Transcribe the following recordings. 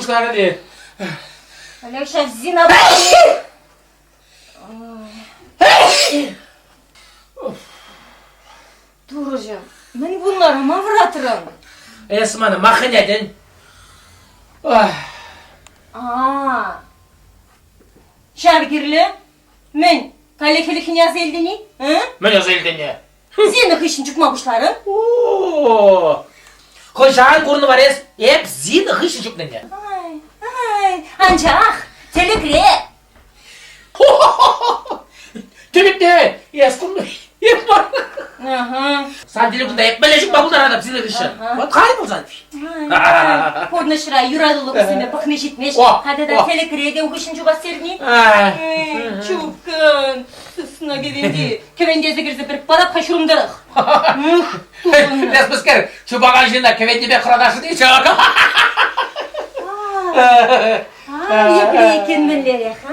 пуҫларӑн-и? Олег ҫав Зина Турӑҫӑм, мӗн пулнӑ ма вӑратрӑн? Эс мана ма хӗнетӗн? А, ҫав кирлӗ. Мӗн, каллех ӗлӗкхине аса илтӗн-и? Мӗн аса илтӗн-и? Зина хыҫҫӑн чупма пуҫларӑн. О, хӑҫан курнӑ вара эс эп Зина хыҫҫӑн чупнине? Ай, ай, анчах тӗлӗкре. Тӗлӗкте эс курнӑ эп мар. Ага. Сан тӗлӗкунта эп мӗнле чупма пултаратӑп Зина хыҫҫӑн? Вот халь пулсан. Пурнӑҫра юратуллӑ кусеме пӑхни ҫитмест. Халӗ та тӗлӗкре те хыҫҫӑн чупас терни. Чупкӑн. Сысна кӗвенти, кӗвентесе кӗрсе пӗр парап-ха ҫурӑм тӑрӑх. Ух, тупӑннӑ. Эс мӗскер, чупакан ҫынна кӗвентепе хӑратасшӑн-и ҫак? Епле иккен мӗнлерех, а?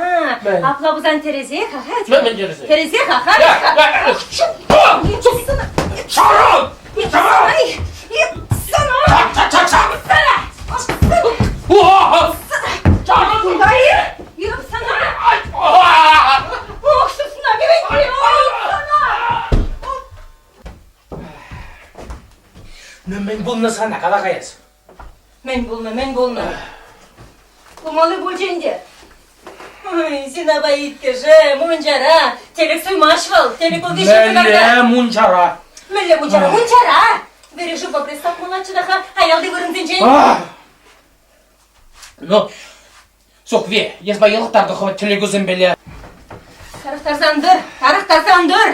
Апла пулсан тӗрӗсех, аха. Мӗн тӗрӗсех? Тӗрӗсех, аха. Чаран! Чаран! Чаран! Ну, мӗн пулнӑ сана, кала-ха эс. Мӗн пулнӑ, мӗн пулнӑ? Пулмалли пулчӗ ӗнтӗ. Ой, Зинапа иккӗшӗ мунчара. Тӗлӗк суймасть вӑл. Тӗлӗк вӑл виҫӗ Мӗнле мунчара? Мӗнле мунчара? Мунчара! Вӗри шывпа пристав пулатчӗ та-ха аялти вырӑнсенчен. Ну, Сухви, эс йӑлӑхтартӑ хӑв тӗлӗкӳсемпеле. Тарӑхтарсан тӑр, тарӑхтарсан тӑр.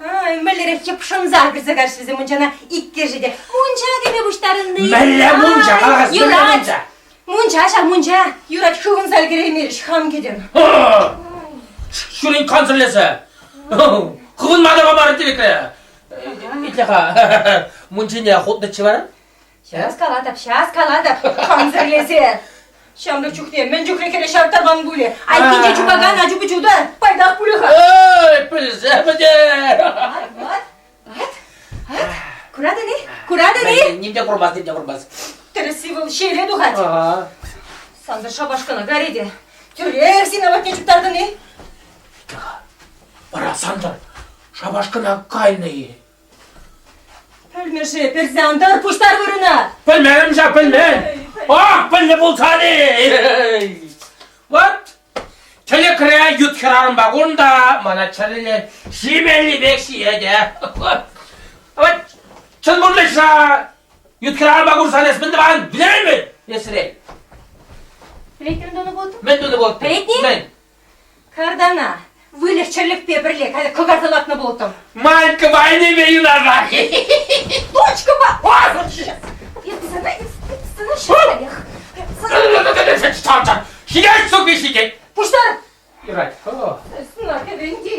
Ай, мӗнлерех йӑпшӑнса кӗрсе кайрӗҫ вӗсем мунчана иккӗшӗ те. Мунча кӗме пуҫтарӑнни. Мӗнле мунча? Кала-ха, мӗнле мунча? Мунча ҫав мунча. Юрать хывӑнса ӗлкӗреймерӗҫ, хам кӗтӗм. Ҫурин кансӗрлесе. Хывӑнма та памарӗ тӗлӗкре. Итле-ха, мунчине хутнӑччӗ вара? Час калатӑп, час калатӑп, кансӗрлесе. Ҫамрӑк чухне мӗн чухлӗ хӗре ҫавӑрттарман пулӗ. Айккинче чупакан ачу-пӑчу та пайтах пулӗ-ха. Эй, пӗлсе пӗтер! Ват, ват, ват, ват. Куратӑн-и? Куратӑн-и? Ним те курмас, ним те курмас. Тӗрӗсси вӑл ҫиеле тухать. Сансӑр шапашкана карӗ те. Тӳрех Зина патне чуптартӑн-и? Вара Сантӑр шапашкана кайнӑ-и? Пӗлмӗше персе ан тӑр, пуҫтар вырӑна! Пӗлмерӗм ҫав, пӗлмен! Ах, пӗлнӗ пулсан-и! Вот, тӗлӗкре ют хӗрарӑмпа кунта мана чӗрӗле ҫимелли пек ҫиетӗ. Вот, чӑн пурнӑҫра ют хӗрарӑмпа курсан эс мӗн тӑван, вилеймӗн эсрен. Пӗлетнӗ тунӑ пултӑм? Мӗн тунӑ пултӑм? Пӗлетни? Мӗн? Картана выльӑх-чӗрлӗхпе пӗрле кӑкарса лартнӑ пулӑттӑм. Манька вайнипе юнашар. Точкӑпа! Сана, сана ҫӗрлех. Ҫитет, суки, ҫитет. Пуҫтар! Юрать. Сна кӗвенти.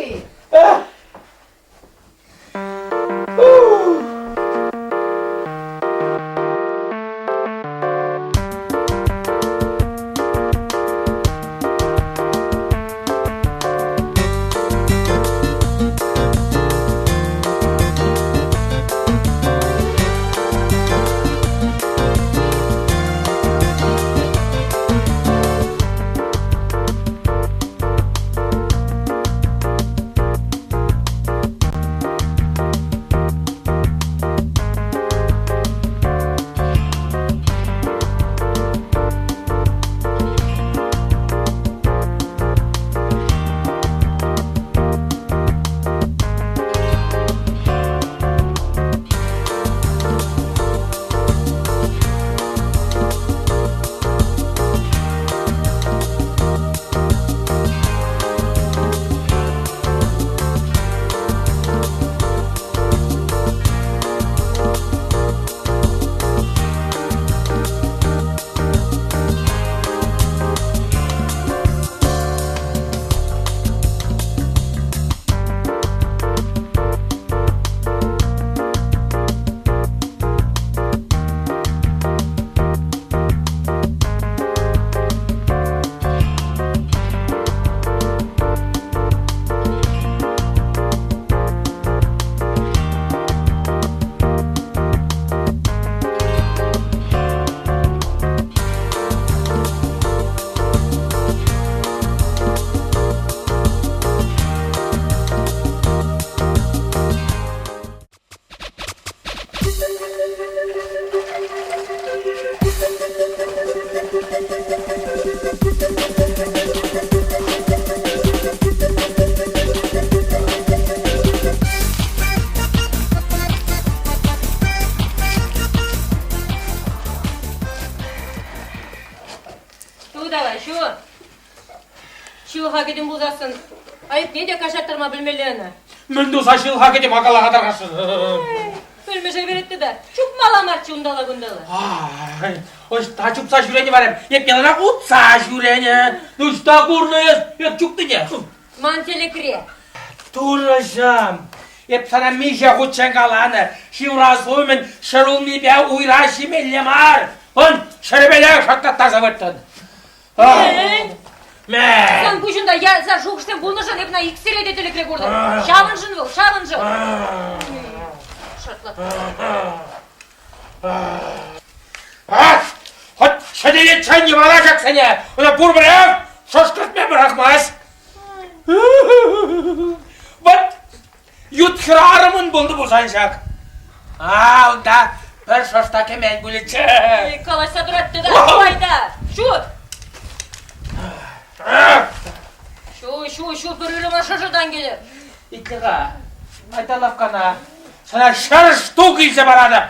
пулсассӑн айӑпне те каҫарттарма пӗлмелле ӑна. Мӗн туса ҫылха кӗтӗм акалаха тархасшӑн. Пӗлмӗше веретте та чупмалла марччӗ унталла-кунталла. Ай, ӑҫта чупса ҫӳренӗ вара? Эп яланах утса ҫӳренӗ. Ӑҫта курнӑ эс? Эп чупнине. Ман тӗлӗкре. Турӑҫӑм, эп сана миҫе хутчен каланӑ, ҫыврас умӗн ҫӗрулмипе уйра ҫимелле мар. Ун ҫӗрӗпелех шӑртлаттарса выртӑн. Мӗн? Мӗн? Сан пуҫунта яса шухӑшсем пулнӑшӑн эп ӑна иксӗре те тӗлӗкре куртӑм. Ҫавӑншӑн вӑл, ҫавӑншӑн. Шӑртлаттарса. Хӑть ҫӗтӗлетчен йӑвала ҫаксене, ӑна пурпӗрех шӑшкӑртме пӑрахмасть. Вот ют хӗрарӑмӑн пулнӑ пулсан ҫак. А, унта пӗр шӑшта кӗмен пулӗччӗ. Калаҫса тӑрать тата айта. Ҫу! Ҫу, ҫу, ҫу, пӗр ырӑма шӑшӑтан килӗ. Итле-ха, айта лавккана. Сана ҫӗр штук илсе паратӑп.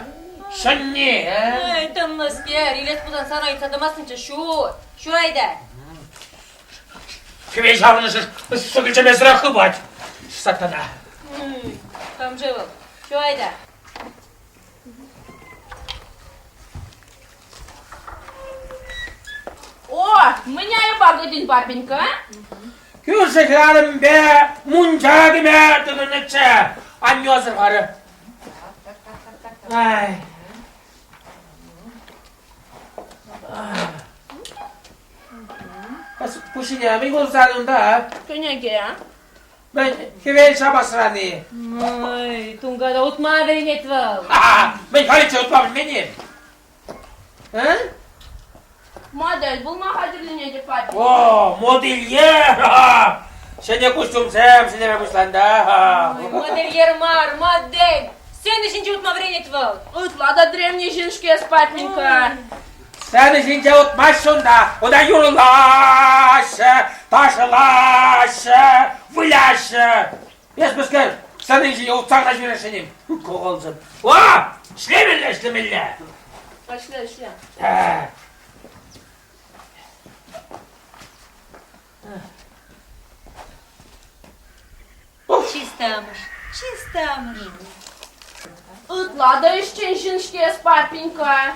Ҫӗнни, э? Эй, тӑнлӑскер, илес пулсан сана ыйтса тӑмастӑнччӗ. Ҫу, ҫу айта. Хӗвел ҫаврӑнӑшӗ шӗкӗлчемесӗрех хыпать. Сатана. Кам-ши вӑл? Ҫу айта. О, мӗн айӑпа кӗтӗн, папенька? Кӳршӗ хӗрарӑмпе мунча кӗме тытӑннӑччӗ. Анне асӑрхарӗ. Ай. Пуҫне мӗн курсан унта? Кӗнеке. Мӗн, хӗвел ҫапасран-и? Ой, тунката утма вӗренет вӑл. Мӗн халиччен утма пӗлмен-и? А? Модель пулма хатӗрленетӗп, папи. О, модельер! Ҫӗнӗ костюмсем ҫӗнеме пуҫланӑ. Ой, модельер мар, модель. Сцена ҫинче утма вӗренет вӑл. Ытла та древний ҫын-ҫке эс, папенька. Сцена ҫинче утмаҫҫӗ унта. Унта юрлаҫҫӗ, ташӑлаҫҫӗ, выляҫҫӗ. Эс мӗскер, сцена ҫинче утса кӑна ҫӳресшӗн-им? Коколсӑн. О, ӗҫлемелле, ӗҫлемелле. Ӗҫле, ӗҫле. Чиста амӑш, чиста амӑш. Ытла та ӗҫчен ҫын-ҫке эс, папенька.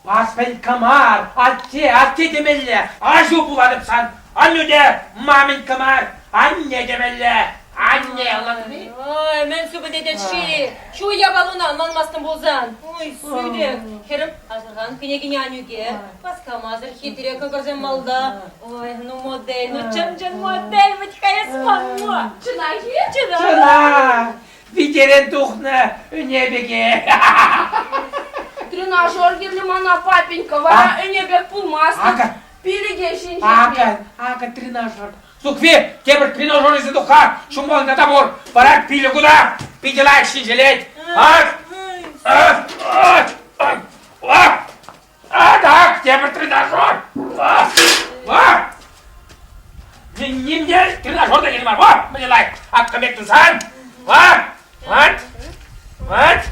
Папенька мар, атте, атте темелле. Аҫу пулатӑп сан. Аннӳ те маменька мар, анне темелле. Анне, ӑнлантӑн-и? Ой, мӗн супӑнетет-ши? Ҫу япалуна ӑнланмастӑн пулсан. Ой, сӳтӗк. Хӗрӗм, асӑрхан, кӗнекене ан ӳкер. Васкамасӑр хитре кӑкӑрсем малта. Ой, ну модель, ну чӑн-чӑн модель вӗт-ха эс ман. Чӑнах-и? Чӑнах. Чӑнах. Витерен тухнӑ ӗне пекех. Тренажер кирлӗ мана, папенька, вара ӗне пек пулмастӑн. Акӑ. Пилӗке ҫинҫе. Акӑ, акӑ тренажер. Сухви, тепӗр тренажер илсе тух-ха, ҫумалли тата пур. Парать пилӗк ута, питӗ лайӑх ҫинҫелет. Ак! Ак! Ак! Ак! А так, тепӗр тренажер! А! А! Нимне тренажер та кирлӗ мар. Во, мӗне лайӑх. Ак пек тусан. А! Вот! Вот!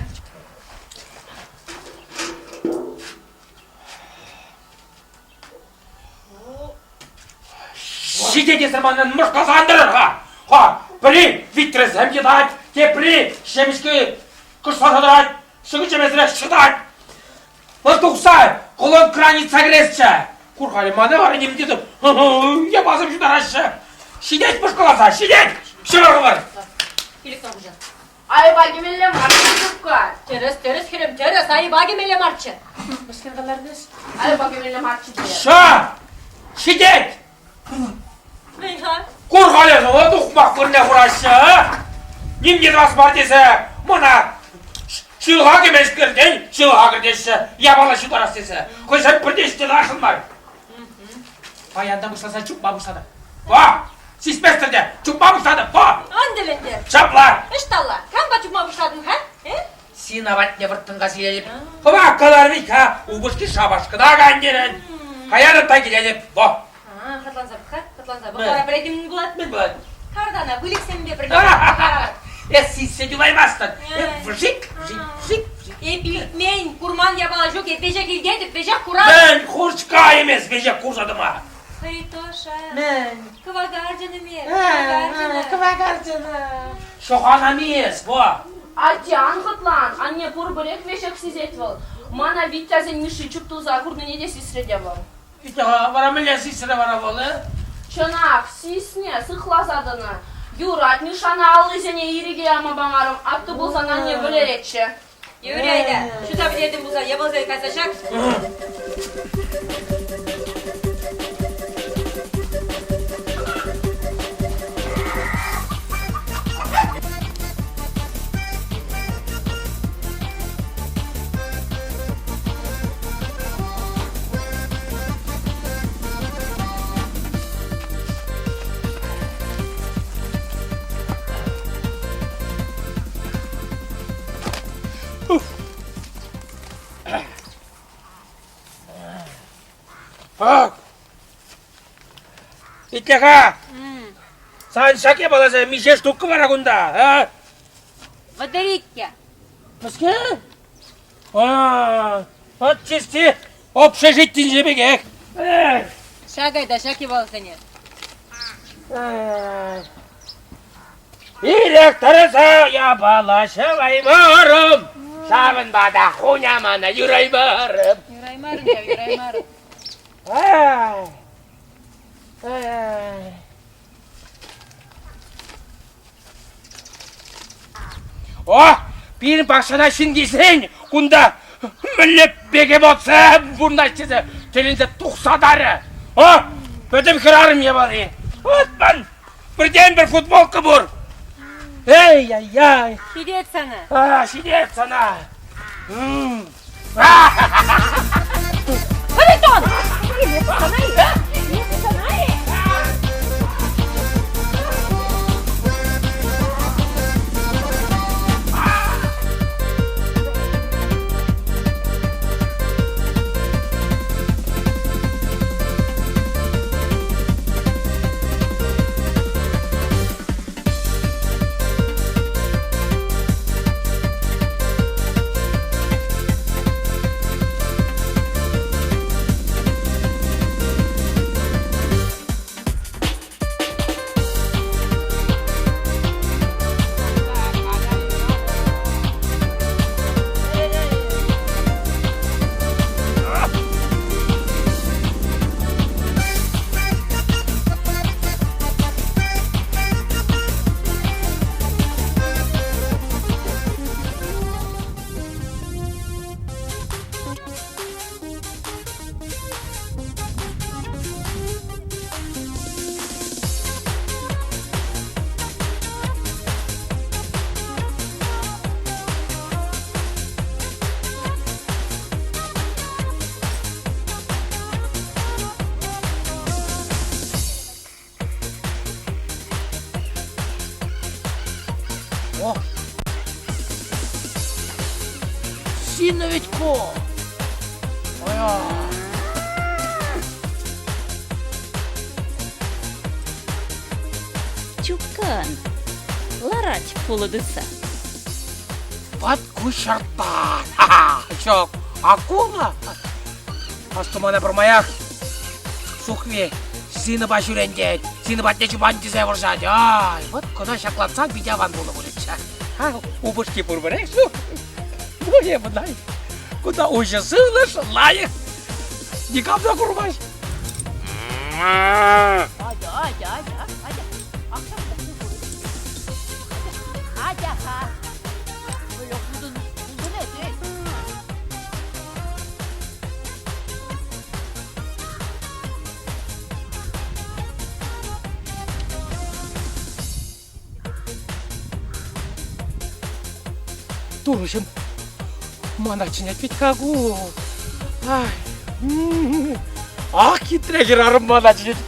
Ҫитет манӑн мӑшкӑлсан тӑрӑр-ха! Ха, пӗри витресем йӑтать, тепри ҫемӗҫке кӑшласа тӑрать, шӗкӗлчемесӗрех ҫӑтать. Вӑл тухса колонкӑран ыйтса кӗресчӗ. Кур-халӗ мана вара ним те япасем ҫутараҫҫӗ. Ҫитет мӑшкӑласа, ҫитет! Ҫӑвӑр! Пилӗк пуҫа. Айӑпа кӗмелле мар, Зубка. Тӗрӗс, тӗрӗс, хӗрӗм, тӗрӗс, айӑпа кӗмелле марччӗ. Мӗскер каларнӑ-ши? Айӑпа кӗмелле марччӗ те. Ша! Ҫитет! Мӗн-ха? Кур-халӗ, вӑл тухмах вырӑнне хураҫҫӗ, а? Ним те тӑвас мар тесе мана ҫылӑха кӗмескертен ҫылӑха кӗртеҫҫӗ, япала ҫутарас тесе. Хӑйсем пӗрте ҫтелашӑн мар. Паянтан пуҫласа чупма пуҫлатӑп. Во! Сисместӗр те, чупма пуҫлатӑп, во! Ан тӗлӗнтер. Ҫапла. Ӑҫталла? Кампа чупма пуҫлатӑн-ха? Э? Сина патне вӑрттӑн килетӗп. Хӑвах калар вӗт-ха, упӑшки шапашкӑна кантӗрӗн. Каярӑп та килетӗп, во! Хӑтланса пӑх-ха, хӑтланса пӑх. Вара пӗлетӗн мӗн пулать? Мӗн пулать? Картана выльӑхсемпе пӗрле. Эс сиссе юлаймастӑн. Вжик, вжик, вжик, вжик. Эп илтмен, курман япала ҫук. Эп веҫех илтетӗп, веҫех куратӑп. Мӗн хурчка имес веҫех курса тӑма. Харитоша. Мӗн? Кӑвакарчӑнӑм-и? Кӑвакарчӑнӑ. Кӑвакарчӑнӑ. Ҫӑхан-ами эс, во! Атте, ан хӑтлан. Анне пурпӗрех веҫех сисет вӑл. Мана Витязен Мишши чуптуса курнине те сисрӗ те вӑл. Витя, вара мӗнле сисрӗ вара вӑл, э? Чӑнах, сиснӗ, сыхласа тӑнӑ. Юрать, Мишшана аллисене ирӗке яма памарӑм, атту пулсан анне вӗлеретчӗ. Юрӗ, айта, ҫуса пӗтертӗм пулсан, япалса кайса ҫак. Ах! Итле-ха! Сан ҫак япаласем миҫе штука вара кунта, а? Вӑтӑриккӗ. Мӗскер? А, вот чисти общежитинчи пекех. Ҫак айта, ҫак япаласене. Ирех тӑрса япала ҫӑваймарӑм. Ҫавӑнпа та хунямана юраймарӑм. Юраймарӑм ҫав, юраймарӑм. О, пирӗн пахчана ҫын килсен кунта мӗнле бегемотсем пурӑнаҫ тесе тӗлӗнсе тухса тарӗ. О, пӗтӗм хӗрарӑм япали. Вот ман пӗртен-пӗр футболка пур. Эй-яй-яй. Ҫитет сана. А, ҫитет сана. Харитон! О! Сильно ведь ко! Ой-ой. Чукан. Ларать пулӑ тытса. Ват куҫартан. Ха-ха! Ҫок, акула. Астумана пӗрмаях Сухви Зинӑпа ҫӳрен тет, Зина патне чупан тесе вӑрҫать. Ай, вот кӑна ҫаклатсан питӗ аван пулнӑ пулӗччӗ. Упӑшки пурпӗрех ҫук. Ну, эпӗ кунта уҫӑ сывлӑш, лайӑх. Никам та курмасть. Атя, атя, атя, атя. Атя-ха. Пултӑн, пултӑн эс, Турӑҫӑм, мана чӗнет вӗт-ха ку. Ай, ах, хитре хӗрарӑм мана чӗнет.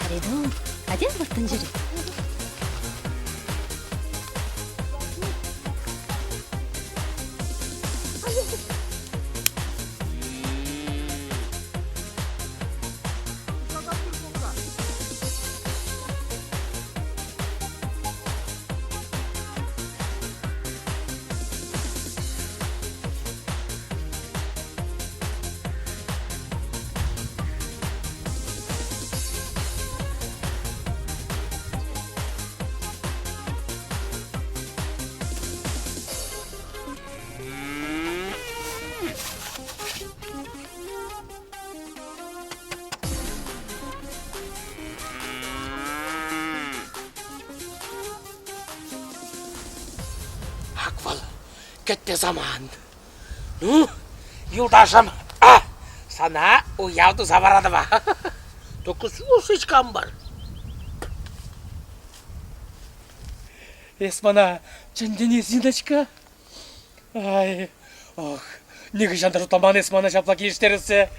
Харитон, атя вӑрттӑн ҫӗре. Кӗтнӗ самант. Ну, юлташӑм, а, сана уяв туса паратӑп-а. Только слушай-кам бар. Эс мана чӗнтӗн-и, Зиночка? Ай, ох, нихӑҫан та шутламан эс мана ҫапла килӗштерессе.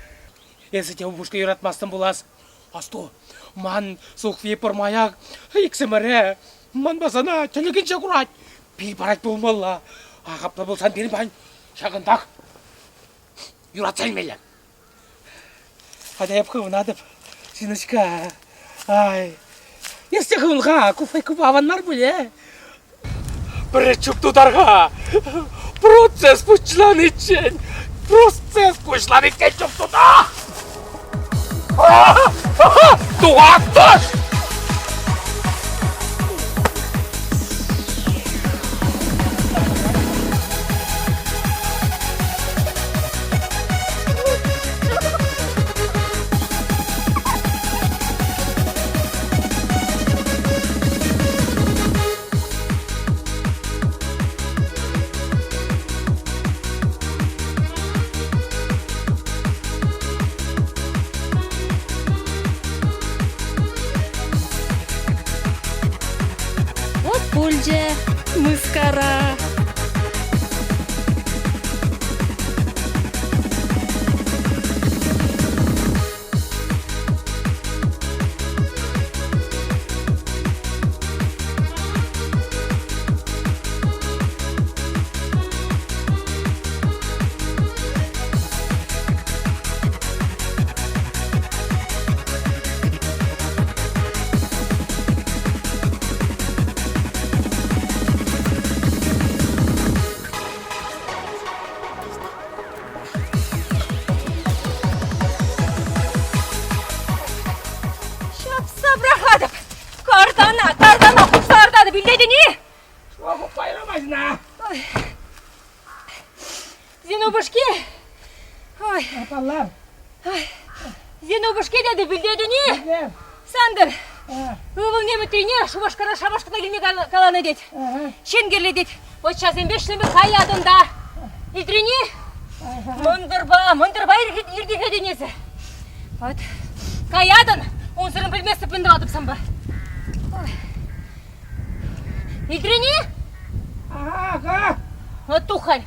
Эсӗ те упӑшка юратмастӑн пулас. Асту, ман Сухви пӗрмаях иксӗмӗре, манпа сана тӗлӗкӗнче курать, пил парать пулмалла. Ах, апла пулсан пирӗн паян ҫакӑнтах юратса илмелле. Хотя эп хывӑнатӑп, Зиночка. Ай, эс те хывӑн-ха, куфайкӑпа аван мар пуль, э? Пӗрре чуп тутар-ха. Процесс пуҫланиччен, процесс пуҫланиччен чуп тута! Тухаттӑш! Вот пулчӗ мыскара. Ҫапса пӑрахатӑп! Картана, картана хупса лартатӑп, илтетӗн-и? Хуппа ярамасть-на. Зинобушки! Ой. Паллам. Зинобушки тетӗп, илтетӗн-и? Сантӑр, ывӑлне Мӗтрине Шупашкара шапашкӑна килме каланӑ тет. Ҫын кирлӗ тет. Поччасемпе ӗҫлеме каятӑн та. Илтрӗн-и? Мӑнтӑрпа, мӑнтӑрпа иртӗхетӗн эсӗ. Вот. Каятӑн, унсӑрӑн пӗлместӗп мӗн тӑватӑп санпа. Илтрӗн-и? Ага. Вот тухаль.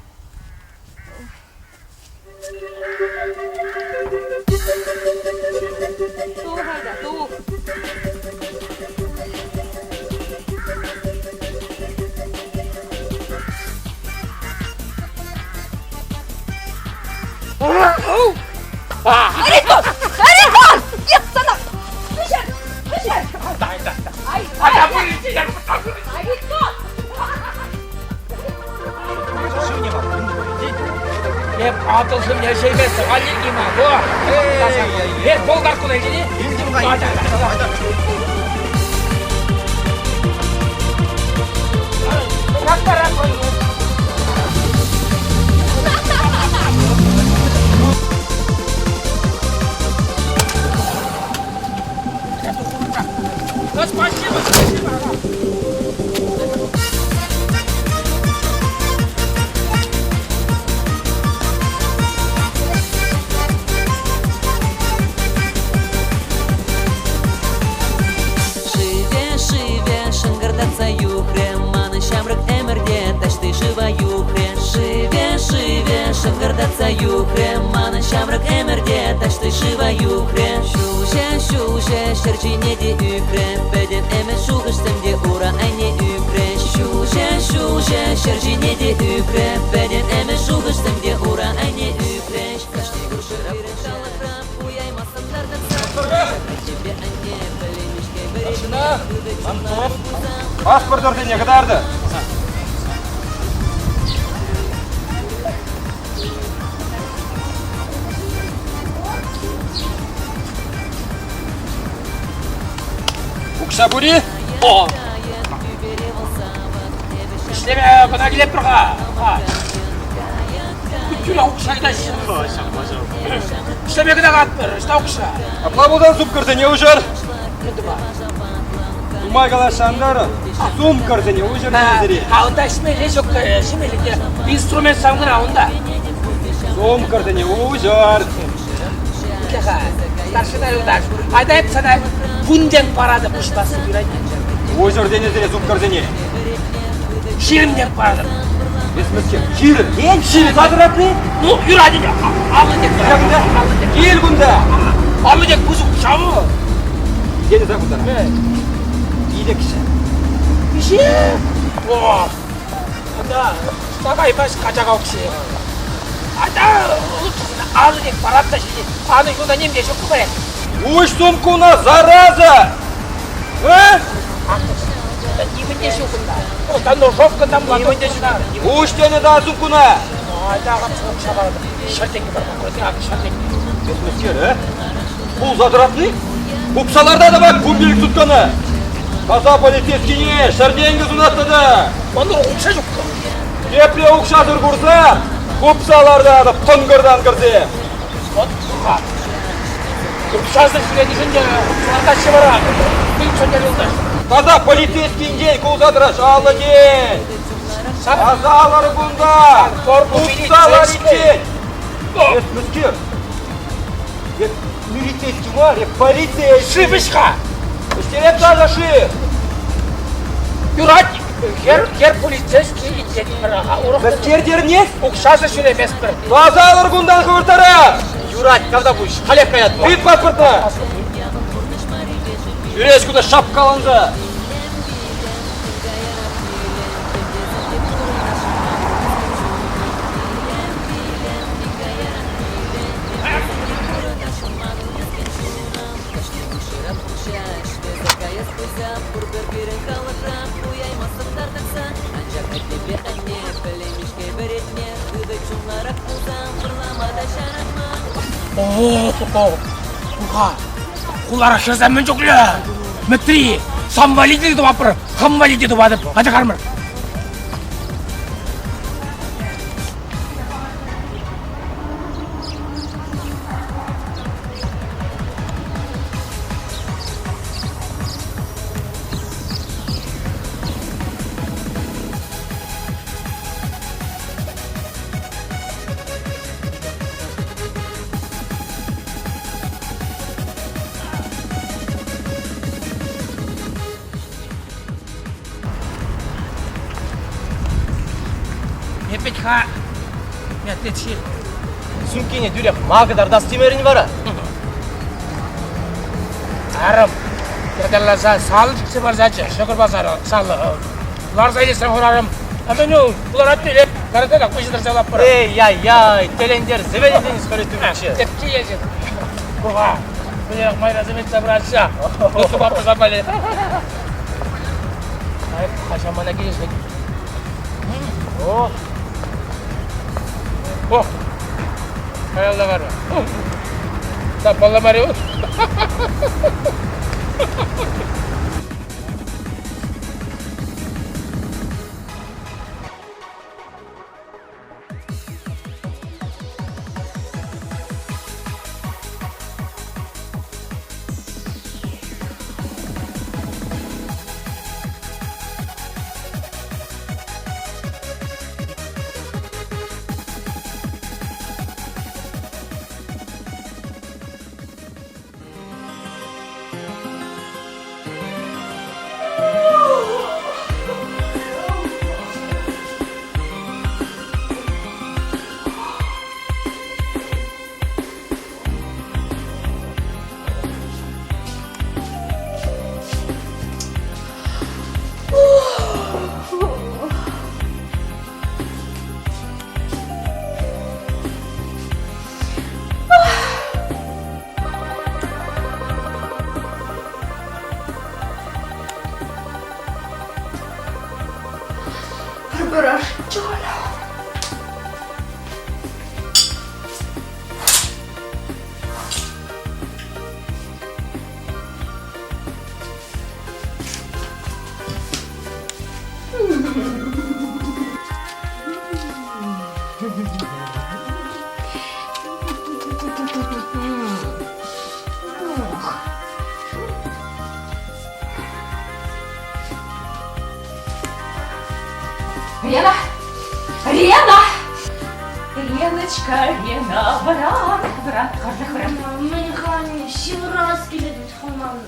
Тух, айда, тух. Харитон! Харитон! Нет, сана! Вӗҫер! Вӗҫер! Дай, дай, дай. Ай, Харитон! Эп Атӑл шывне ӗҫейместӗп, аллерги ма, во! Эс болгаркуна илтӗн-и? Илтӗм-ха. Спасибо, спасибо. Шыве, шыве, шӑнкӑртатса юхрӗ, манӑн ҫамрӑк ӗмӗрте таҫти шыва юхрӗ. Шыве, шыве, шӑнкӑртатса юхрӗ, манӑн ҫамрӑк ӗмӗрте таҫти шыва юхрӗ. Ҫулҫӑ, ҫулҫӑ, ҫӗр ҫине те ӳкрӗ, пӗтӗм ӗмӗт шухӑшсем те ура айне ӳкрӗ. Ҫулҫӑ, ҫулҫӑ, ҫӗр ҫине те ӳкрӗ, пӗтӗм ӗмӗт шухӑшсем те ура айне ӳкрӗҫ. Кашни куршӗ пирӗн халӑхра пуяймастӑн тартӑнса. Аттепе анне пӗлеймӗҫке вӗренме, хытӑ чунлӑ пулсан. Паспорт орденне кӑтартӑр. Укҫа пур-и? О! Ӗҫлеме кӑна килетпӗр-ха. Тӳрех укҫа ыйтаҫҫӗ. Ӗҫлеме кӑна катпӑр, ӑҫта укҫа? Апла пулсан супкӑрсене уҫӑр. Мӗн тума? Нумай калаҫсан сумкӑрсене уҫӑр А унта ӗҫмелле ҫук, ҫимелле те. Инструмент сан кӑна унта. Сумкӑрсене уҫӑр. Итле-ха, старшина юлташ, айта эп сана кунтен паратӑп уҫмасси юрать. Уҫӑр тенӗ сире сумкӑрсене. Ҫирӗмтен паратӑп. Эс мӗскер, ҫирӗм? Ен ҫирӗм сатӑратни? Ну, юрать ӗнтӗ. Аллӑ тек. Кил кунта. Аллӑ тек пысӑк укҫа вӑл. Тенӗ за кунта. Илӗкҫӗ. Иши! О! Анда сагайбаш качака укҫи. Ата алӑ тек парап та ҫити. Аны юна ним те ҫук пулать. Уҫ сумкуна, зараза! Э? Нимӗн те ҫук унта. Унта ножовка там Нимӗн те ҫук. Уҫ тенӗ та сумкуна. Айда укҫа паратӑп. 100 тенкӗ парма. 100 тенкӗ. Эс мӗскер, э? Пулса тӑратни? Купсаларта та бак кунпилӗк суткана. Таса полицейскине 100 тенкӗ сунатнӑ та. Онда укҫа ҫук. Епле укҫасӑр курса, купсаларта тӑнкӑртан кӗрсе. Вот ха. Укҫасӑр ҫӳренишӗн те лартаҫҫӗ вара. Милиционер юлташ. Таса полицейскинчен кулса тӑраш аллӑ тен. Тасалӑр кунта. Купса лариччен. Эс мӗскер? Эп милицейский мар, эп полицейский. Шыв ӗҫ-ха. Ӗҫтереп таса шыв. Юрать, хӗр полицейский итлетпӗр. Урӑх Мӗскер тернес? Укҫасӑр ҫӳреместпӗр. Тасалӑр кунтан хӑвӑрттарах. Юрать, тавтапуҫ. Халех каятпӑр. Тыт паспортна. Ҫӳрес кунта шапкаланса. О, хулара хӗрсем мӗн чухлӗ! Мӗтри, сан валли те тӑватпӑр, хам валли те тӑватӑп. Атя кармӑр. Эпӗт-ха, Мӗтри. Сумкине тӳрех ма кӑтартас темерӗн вара? Арӑм, ятарласа сал чиксе парсаччӗ, ҫӑкӑрпа саллӑ. Ларса илесрен хурарӑм. А меню пуларать те, карата та куҫ тӑрса лаппӑр. Эй-яй-яй, тӗлӗнтерсе вӗрентӗн скоротюрччӗ. Тӗпче ячӗ. Куха, мӗнех майрасем ӗтсе пыраҫҫӗ. Ну, папа пали. Ай, хаҫа мана килӗшет. О! О! Каялла кара. Та палламарӗ. Пӗр-пӗр ашшӗ халь. Лена! Лена! Леночка, Лена, вӑран, вӑран, хӑрах вӑран. Мӗн-ха, анне, ҫывӑрас килет вӗт-ха ман.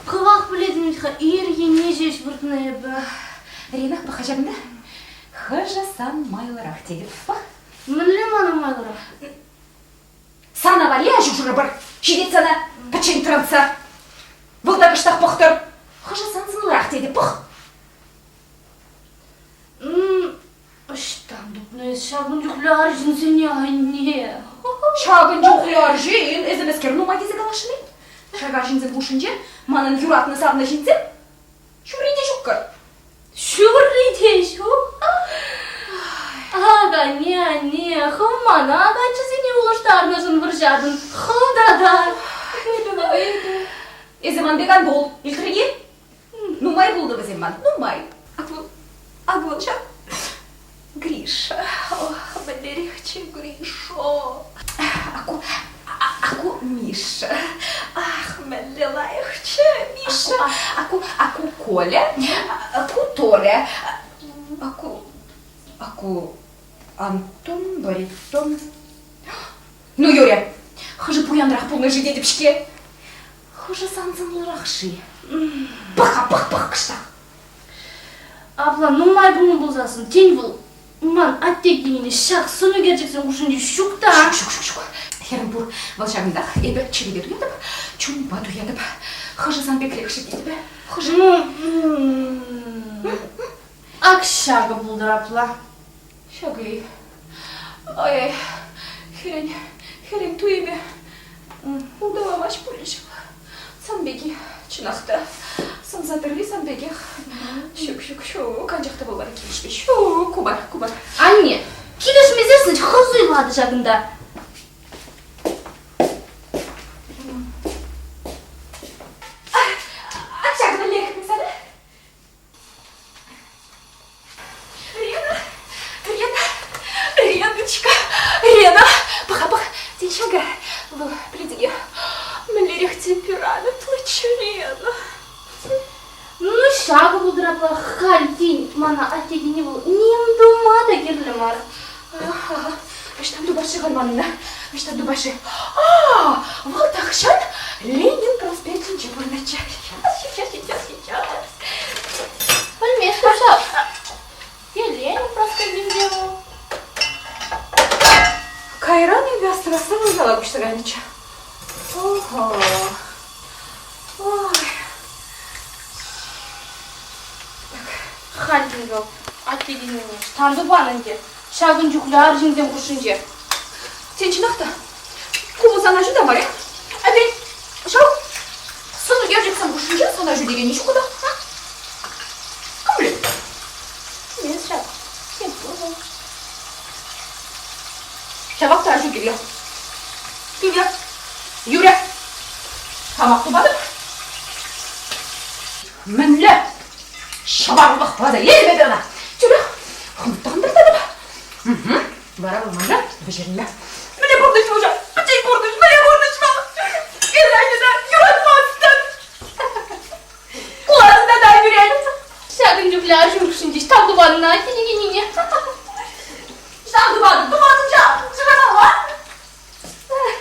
Хӑвах пӗлетӗн-ха, ир енне ҫеҫ выртнӑ эпӗ. Рина, пӑх-ха ҫакӑнта. Хӑшӗ сан майлӑрах тетӗп, пӑх. Мӗнле мана майлӑрах? Сана валли аҫу шырӑпӑр. Ҫитет сана, пӗччен тӑрантса. Вӑл та кӑштах пӑхтӑр. Хӑшӗ сан сӑнлӑрах тетӗп, пӑх. Ӑҫтан тупнӑ эс ҫакӑн чухлӗ арҫынсене, анне? Ҫакӑн чухлӗ арҫын эсӗ мӗскер нумай тесе каласшӑн-и? Ҫак арҫынсем хушшинче манӑн юратнӑ савнӑ ҫынсем ҫурри те ҫуккӑр. Ҫурри те ҫук? Ак, анне, анне, хӑв мана каччӑсене улӑштарнӑшӑн вӑрҫатӑн, хӑв тата. Эпӗ, эпӗ. Эсӗ ман пек ан пул, илтрӗн-и? Нумай пулнӑ вӗсем ман, нумай. Ак вӑл, ак вӑл ҫав Гриша. Ох, мӗнлерехчӗ Гришо. Аку, аку Миша. Ах, мӗнле лайӑхчӗ Миша. Аку, аку Коля, аку Толя, аку, аку Антон, Баритон. Ну, Юря, хӑшӗ пуянрах пулнӑ-ши тетӗп-ҫке. Хӑшӗ сан сӑнлӑрах-ши? Пӑх-ха, пӑх, пӑх кӑштах. Апла нумай пулнӑ пулсассӑн, тен вӑл ман атте килнине ҫак сӑн ӳкерчӗксен хушшинче ҫук та. Ҫук, ҫук, ҫук, ҫук. Хӗрӗм пур, вӑл ҫакӑнтах. Эпӗ чӗрепе туятӑп, чунпа туятӑп. Хӑшӗ сан пекрех-ши тетӗп. Хӑшӗ? Ак ҫакӑ пултӑр апла. Ҫакӑ-и? Ай-ай, хӗрӗн, хӗрӗн туйӑмӗ улталамасть пулӗ ҫав. Сан пек-и, чӑнах та, сӑмса тӑрри сан пекех. Ҫук, ҫук, ҫук, анчах та вӑл мана килӗшмест. Ҫук, ку мар, ку мар. Анне, килӗшмесессӗн хӑв суйлатӑ ҫакӑнта. Ак ҫакӑ мӗнле сана? Лена, Лена, Леночка, Лена, пӑха, пӑх, тен ҫакӑ вӑл плетене мӗнлерех темпераментлӑччӗ Лена. Ну, ҫакӑ пултӑр апла, халь тин мана атте тени вӑл ним тума та кирлӗ мар. Ага, ӑҫтан тупас-ши халь манна? Ӑҫтан тупас-ши? А, вӑл тахҫан Ленин проспектӗнче пурӑнатчӗ. Сейчас, сейчас, сейчас, сейчас. Пӗлместӗп ҫав. Ленин проспектӗнче вӑл. Кайран эпӗ астӑвасса вӑл яла куҫса кайнӑччӗ. Охо. Ой. Халь тин вӑл атте килнине ӑҫтан тупан ӗнтӗ ҫакӑн чухлӗ арҫынсем хушшинче. Тен, чӑнах та, ку вӑл сан аҫу та мар-и? Опять ҫав сӑн ӳкерчӗксем хушшинче сан аҫу текенни ҫук та. Кам пӗлет? Пӗлмест ҫав. Тем пур вӑл. Ҫавах та аҫу кирлӗ. Кирлӗ. Юрӗ. Хамах тупатӑп. Мӗнле ҫӑварлӑх паса илме эпӗ ӑна? Тӳрех хӑнӑхтарӑнтӑр Вара вӑл манра вӗҫернӗ. Мӗнле пурнӑҫ пулчӗ? Пӗччен пурнӑҫ, мӗнле пурнӑҫ вӑл? Эсӗ та юратмастӑн. Кулатӑн та та ӳрен. Ҫакӑн чухлӗ арҫын хушшинче ҫтан тупатӑн-а кӗнекенине? Ҫтан тупатӑн? Тупатӑн ҫав. Шырамалла. Ой.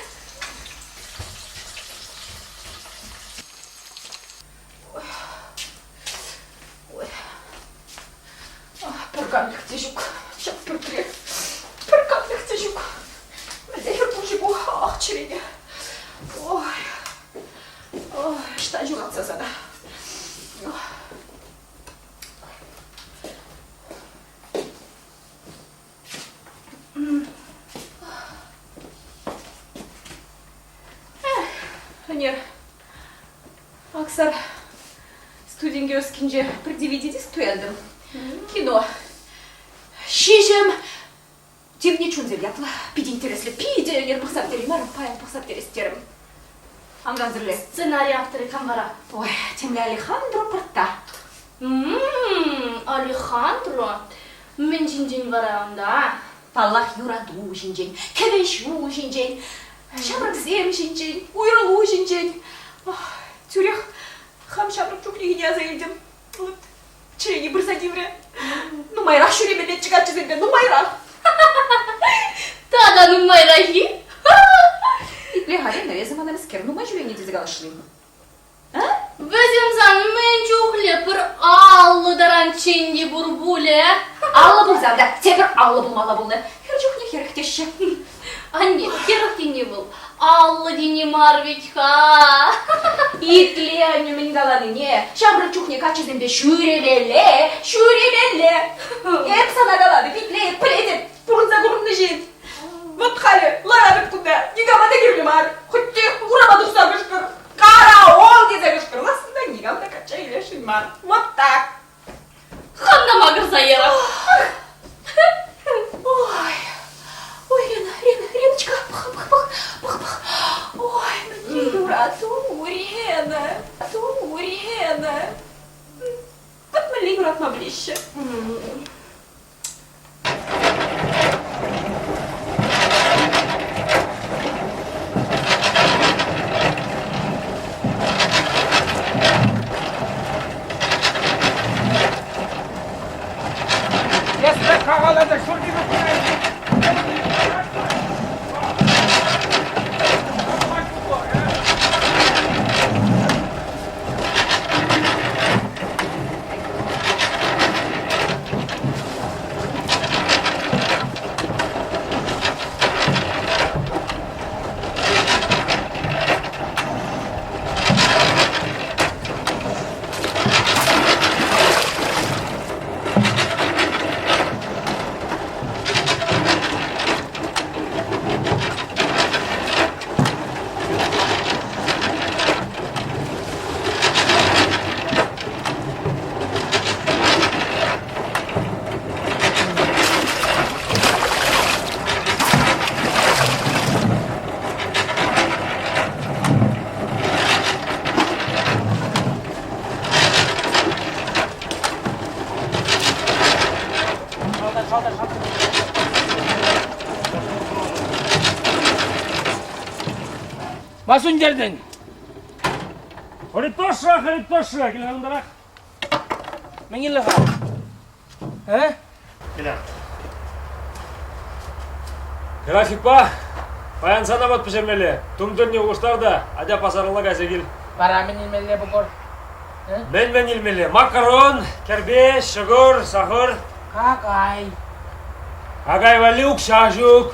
Пӗр канлӗх те ҫук ҫак пӳртре. Пӗр канлӗх те ҫук. Мӗнле хӗр пулчӗ ку? Ах, чӗрене. Ой. Ой, ӑҫтан ҫуратса сана? Ӗнер Аксар студин киоскинче пӗр DVD-диск туянтӑм. Кино. Ҫиҫӗм тивнӗ чунсем ятлӑ. Питӗ интереслӗ, питӗ ӗнер пӑхса пӗтереймерӗм мар, паян пӑхса пӗтерес терӗм. Ан кансӗрле. Сценари авторӗ кам вара? Ой, темле Алехандро Пӑртта. Алехандро? Мӗн ҫинчен вара унта? Паллах, юрату ҫинчен, кӗвӗҫӳ ҫинчен, ҫамрӑксем ҫинчен, уйрӑлу ҫинчен. Тӳрех хам ҫамрӑк чухнехине аса илтӗм. Вот чӗрене пырса тиврӗ. Нумайрах ҫӳремелле. ҫӳретчӗ каччӑсемпе нумайрах. Тата нумайрах-и? Итле-ха, Лена, эсӗ мана мӗскер нумай ҫӳренӗ тесе каласшӑн-и? Вӗсем сан мӗн чухлӗ пӗр 50 таранччен те пур пулӗ. 50 пулсан та тепӗр 50 пулмалла пулнӑ. Хӗр чухне 40 теҫҫӗ. Анне, 40 тени вӑл 50 тени мар вӗт-ха. Итле, аннӳ мӗн каланине. Ҫамрӑк чухне каччӑсемпе ҫӳремелле, ҫӳремелле. Эп сана калатӑп, итле, пӗлетӗп, пурӑнса курнӑ ҫын. Вӑт халӗ ларатӑп кунта, никама та кирлӗ мар. Хуть те урама тухса кӑшкӑр. Караул тесе кӑшкӑрлассӑн та никам та качча илесшӗн мар. Вот так. Хам та макӑрса ярам. Ой, ой, Лена, Лена, Леночка, пӑх, пӑх, пӑх, пӑх, пӑх. Ой, мӗнле юрату, Лена, ту, Лена. Вӑт мӗнле юратма пӗлеҫҫӗ. Ма сӳнтертӗн? Хӑриттоша, хӑриттоша, киле кунтарах. Мӗн кирлӗ-ха? Э? Киле. Графикпа паян сана вӑт пӗҫермелле. Тумтирне улӑштар та, атя пасаралла кайса кил. Вара мӗн илмелле пукӑр? Мӗн-мӗн илмелле? Макарон, кӗрпе, ҫӑкӑр, сахӑр. Какай. Какай валли укҫа ҫук.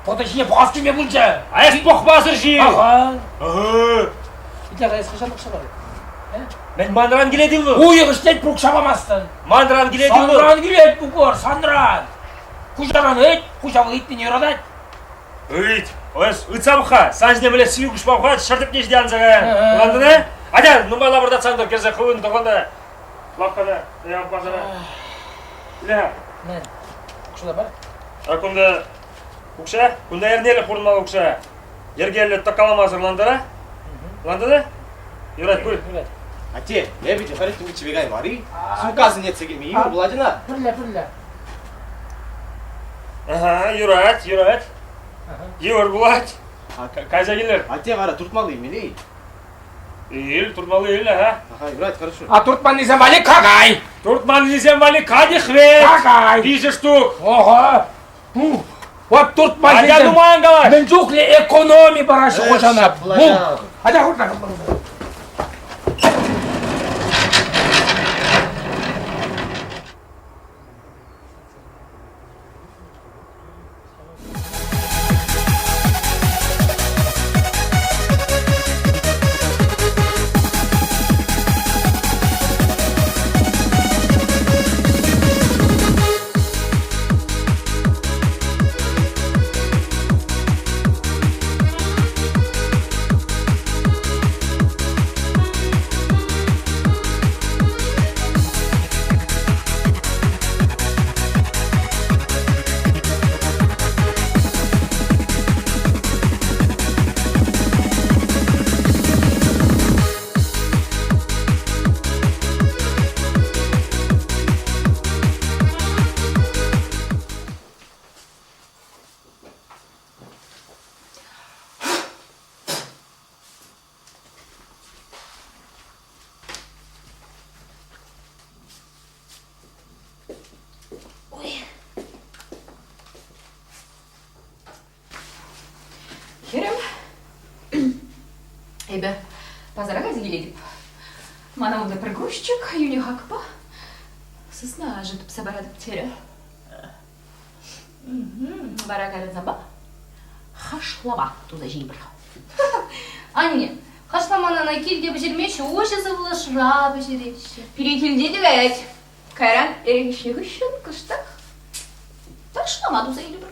Пӑтӑ ҫине пӑхас килме пулчӗ. А эс пӑхмасӑр ҫи. Аха. Ага. Итле-ха, эс хӑҫан укҫа парать? Мӗн манран килет-и вӑл? Уйӑх ӗҫлет, пӗр укҫа памастӑн. Манран килет-и вӑл? Санран килет, Букор, санран. Хуҫаран ыйт, хуҫа вӑл ыйтнине юратать. Ыйт. Эс ыйтса пӑх-ха. Сан ҫине мӗнле сивӗ куҫпа пӑхать, ҫӗр тӗпне ҫити анса каян. Ӑнлантӑн-и? Атя, нумай лапӑртатсан та кӗрсе хывӑн тӑхӑн та лавккана, пасара. Иле-ха. Мӗн? Укҫа пар. А кунта укҫа, кунта эрнелӗх пурӑнмалла укҫа. Йӗркеллӗ тӑккаламасӑр лантӑра. Лантӑра? Юрать, пуль. Юрать. Атте, эпӗ те халӗ тумиччипе каймар-и? Сумкасене ертсе килме йывӑр пулать ӑна. Пӗрле, пӗрле. Ага, юрать, юрать. Йывӑр пулать. Кайса килер. Атте вара туртмалли илмелле-и? Ил, туртмалли ил, ага. Ага, юрать, хорошо. А туртманнисем валли какай. Туртманнисем валли кадихвет. Какай. Виҫӗ штук. Ого. Вот туртман Атя нумайӑн калаҫ. Мӗн чухлӗ экономи параҫҫӗ хуҫана. Атя хурта. Мана унта пӗр грузчик йӳнӗ хакпа сысна ашӗ тупса паратӑп терӗ. Вара кайран санпа хашлама туса ҫийӗпӗр. Анне, хашламана ӑна килте пӗҫермеҫҫӗ, уҫӑ сывлӑшра пӗҫереҫҫӗ. Пире килте те каять. Кайран эрех ӗҫнӗ хыҫҫӑн кӑштах ташлама туса илӗпӗр.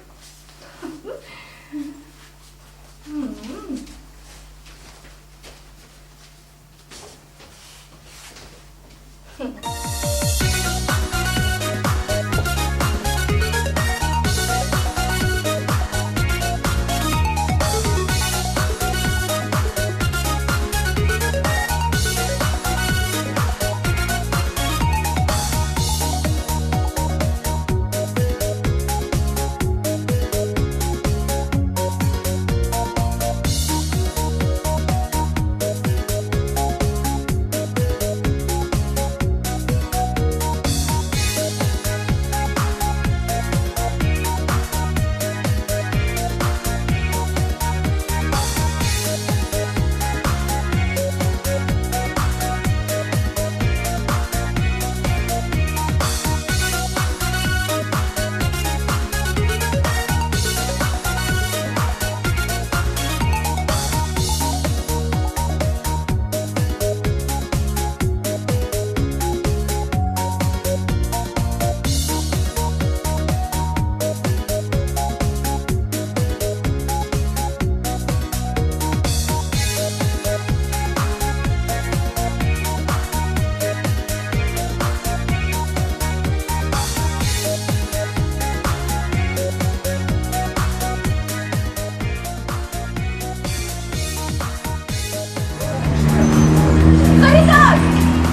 Харитон!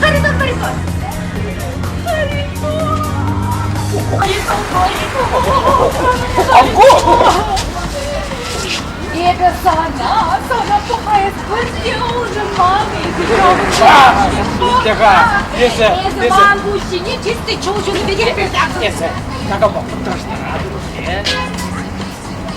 Харитон, Харитон! Харитон! Харитон! Анку! Эпӗ сана, сана пӑхаяс пӗрре улшӑнман эсӗ. Итле-ха, эсӗ, Эсӗ ман пуҫ ҫине чисти чул ҫунӑ пекех персе Эсӗ, такампа пӑтраштаратӑн.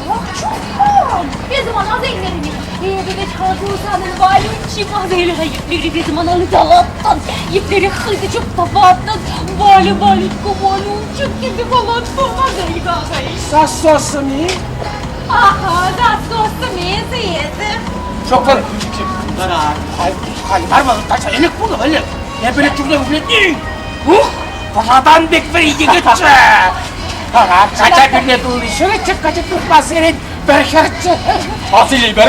Ох, чухлам! Эсӗ мана аса илмерӗн-и? Эпӗ вӗт хаку санӑн Валюнчик аса ил-ха, еплерех эсӗ мана ыталаттӑн, еплерех хытӑ чуптӑваттӑн. Валя, Валютка, Валюнчик тесе калаттӑн, аса ил-ха, аса ил. Засосӑн-и? Аха, засосӑн эсӗ, эсӗ. Шокор. Халь мар вӑл, тача ӗлӗк пулнӑ, ӗлӗк. Эпӗ ӗлӗк чухне вӗлетни. Ух, пӑшатан пек вӗри йӗкӗтчӗ. Кача пӳрне тулли ҫӗрӗччӗ, кача тухмассерен пӗр хӗрччӗ. Ас илеймер.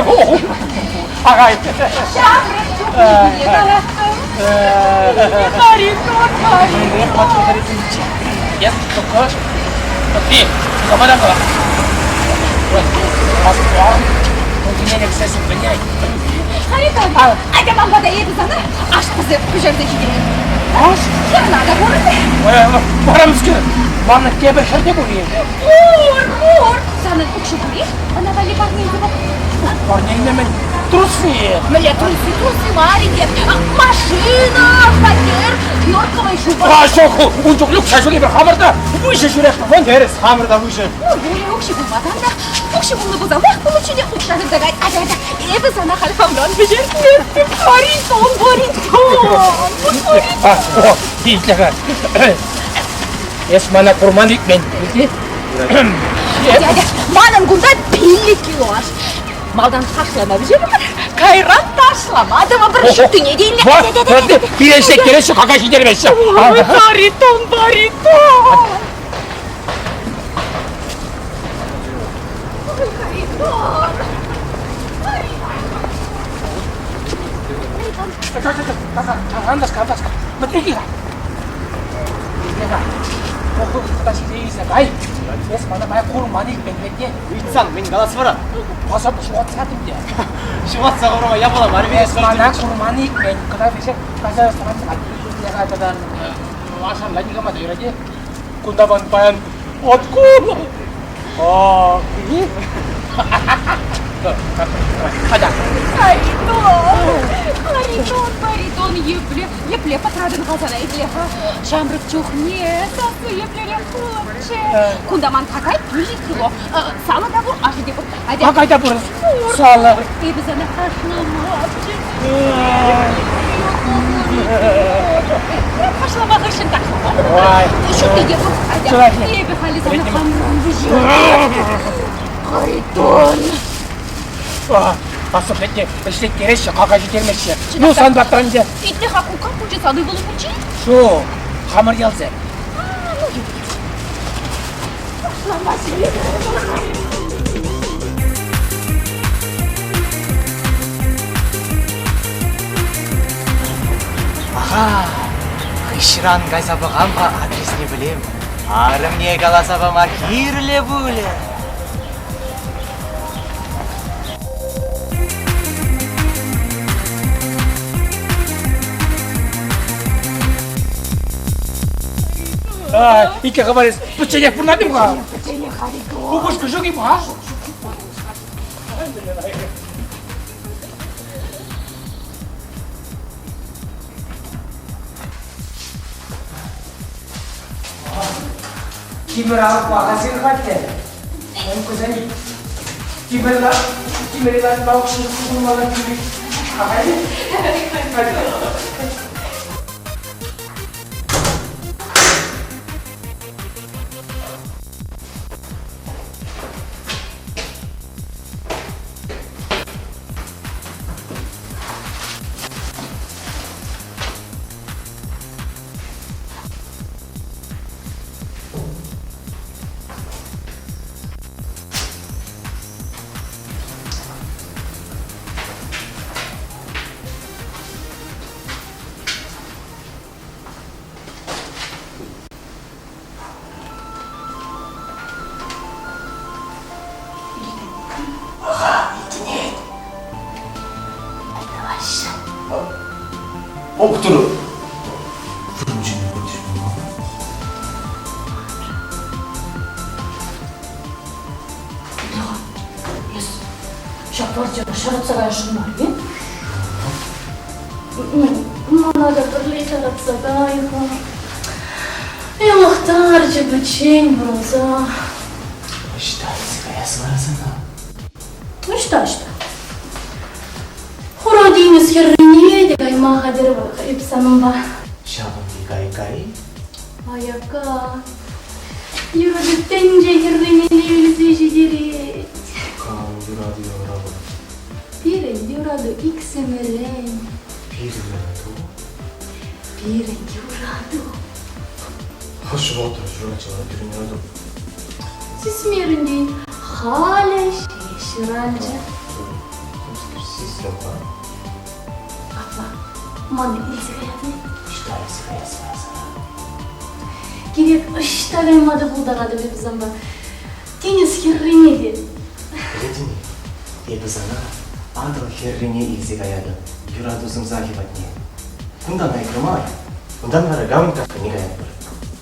Ага. Ҫамрӑк чухне калаттӑм. Харитон, Харитон. Я только Ты, кама да Харитон, айта ман пата эпӗ сана аш пӗҫерсе ҫитерем. Аш? Ҫавна та пур. Варамскер, мана тепӗр хӗрте пур-и? Пур, пур. Санӑн укҫу пур-и? Ӑна валли парне илсе пӑх. Парне илме мӗн? Трусы. Мӗнле трусы? Трусы мар ӗнтӗ. Машина, хваттер, норковый шуба. А, ҫук, ун чухлӗ укҫа ҫук эпир хамӑр та выҫӑ ҫӳретпӗр. Вон Тӗрӗс, хамӑр та выҫӑ. Пур пулӗ укҫи пулмасан та, укҫи пулнӑ пулсан вах пулӗччӗ те укҫа тытса кай. Атя, атя, эпӗ сана халь хамран вӗҫертместӗп. Харитон, Харитон, О, итле-ха. Эс мана курман икмен, илти? Атя, атя, манӑн кунта 5 кило аш. Малтан хашлама вӗҫерӗпӗр, кайран ташлама тӑвӑпӑр, ҫуттине те илнӗ. Пире ҫиттереҫҫӗ, какай ҫитермеҫҫӗ. Харитон, Харитон! Харитон! Ан васка, Смотри-ка. Кай, эс мана мая курман илтмен пекне. Ыйтсан, мӗн калас вара? Паса ҫухатса те. Ҫухатса хӑварма япала мар Эс мана курман илтмен. Кӑна вӗҫе кайса сӑмах тата ашарла никама та юрать. Кунта ман паян откуда? О, Атя. Харитон! Харитон, Харитон, епле, епле пӑтратӑн-ха сана, итле-ха. Ҫамрӑк чухне сасӑ еплерех пулӑпчӗ. Кунта ман какай 5 кило. Салӑ та пур, ашӗ те пур. Атя. Какай та пур. Салӑ. Эпӗ сана хашламапчӗ. Хашлама хыҫҫӑн ташлама. Ҫутти те пур. Атя, эпӗ халӗ сана хамран Харитон! Асӑплетне ӗҫлеттереҫҫӗ, какай ҫитермеҫҫӗ. Ну, сан патран те. Итле-ха, кукка пулчӗ сан ывӑлу пулчӗ? Ҫук, хамӑр ялсем. Ну, Ташлама Аха, хыҫран кайса пӑхам-ха адресне пӗлем. Арӑмне каласа пама кирлӗ пулӗ. Икке хӑварес, пӗчченех пурӑнатӑм-ха. Упӑшка ҫук-и-ха? Тимӗр алӑк магазин хатте. Кусен тимӗр тимӗр лартма укҫи курмалла тимӗр. Ахаль. Аха, илтӗнет. Тӑваҫҫӗ. Ох, турӑ. Эс ҫак квартира ҫаратса каясшӑн мар-и? Мана та пӗрле ҫаратса кай-ха. Йӑлӑхтарчӗ пӗччен пурӑнса. Ӑҫта илсе каяс вара сана? Ӑҫта, ӑҫта? Хура тинӗс хӗррине те кайма хатӗр эп санӑнпа. Ҫавӑнти кай-кай? Аякка. Юрату тӗнче хӗррине илсе ҫитерет. Кам юрату юрату? Пирӗн юрату иксӗмӗрен. Пирӗн юрату? Пирӗн юрату. Хӑш вӑхӑтра ҫуралчӗ вара пирӗн юрату? Сисмерӗн те, халӗ ҫеҫ ҫуралчӗ. Сисрӗм-ха. Апла мана илсе каятӑн-и? Ӑҫта илсе каяс вара сана? Кирек ӑҫта кайма та пултаратӑп эпӗ санпа. Тинӗс хӗррине те. Пӗлетӗн-и, эпӗ сана Атӑл хӗррине илсе каятӑп, юрату сӑмсахӗ патне. Кунтан аякра мар, унтан вара гавань кафене каятпӑр.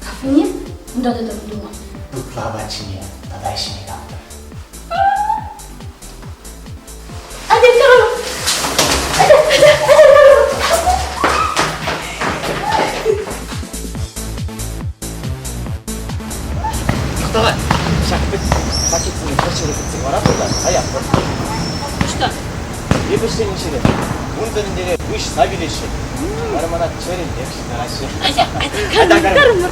Кафене? Унта та тӑвӑн Ытла апатҫине тата ӗҫме каптӑр. Атя, тӑрӑр! Атя, атя, атя, тӑрӑр! Тӑхтара, ҫак пӗт пакетсене пӗр ҫӗре кӗтсе хӑваратпӑр та каятпӑр. Ӑҫта? Эпӗ ӗҫленӗ ҫӗре. Ун тӗлӗнтере выҫса вилеҫҫӗ. Вара мана чӗрӗллех ҫытараҫҫӗ. Атя, атя, карӑмӑр.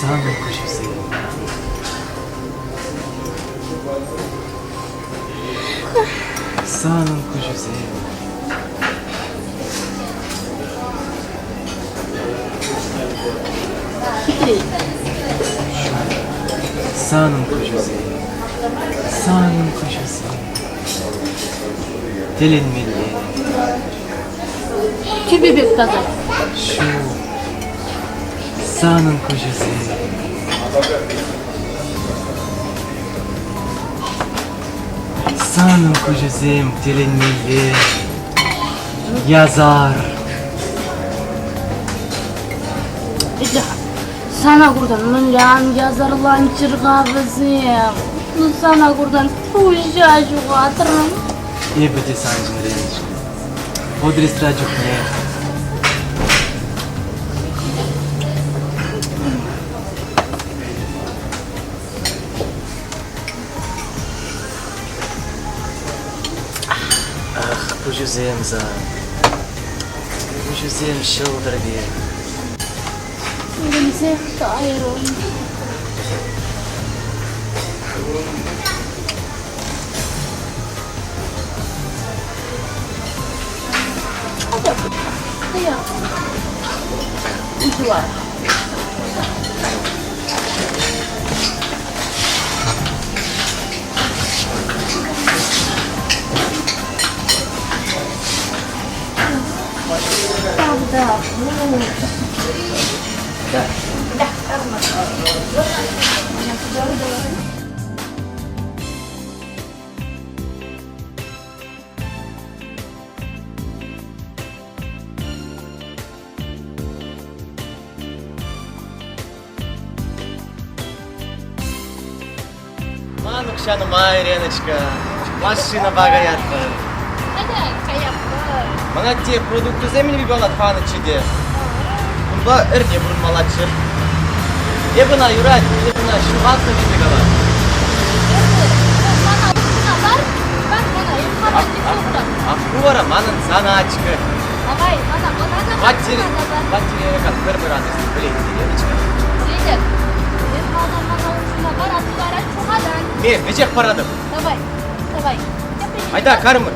Санӑн куҫусем. Санӑн куҫусем. Хитре. Санӑн куҫусем. Санӑн куҫусем. Тӗлӗнмелле. Тӳпе пек таса. Ҫук. Санӑн куҫусем. санӑн куҫусем тӗлӗнмелле ясар. Итле-ха, сана курсан мӗнле ан ясарланччӑр-ха вӗсем? Ну, сана курсан пуҫа ҫухатрӑм. Эпӗ те саншӑн Леночка. Подрестра чухне. Ах, куҫусем сан. Куҫусем ҫӑлтӑр пек. Вӗлӗнсех кайрӑм. Уҫӑлар. Правда. Да. Да. Ман укҫа нумай, Леночка. Машинӑпа каятпӑр. Атя, каятпӑр. Мана те продуктусем илме панӑччӗ те. Унпа эрне пурӑнмаллаччӗ. Эп ӑна юрать, эп ӑна ҫухатнӑ тесе калать. Мана укҫуна пар, пар мана, эп хама телефон Ах, ку вара манӑн заначка. Давай, мана ӑна та пар, Хваттере, ӑна та пар. хваттере кан пӗр-пӗр адресне пӗлет, Леночка. Пӗлетӗп. Эс малтан мана укҫуна пар, а ту вара ҫухатан. Ме, веҫех паратӑп. Давай, давай. Айта, кармӑр.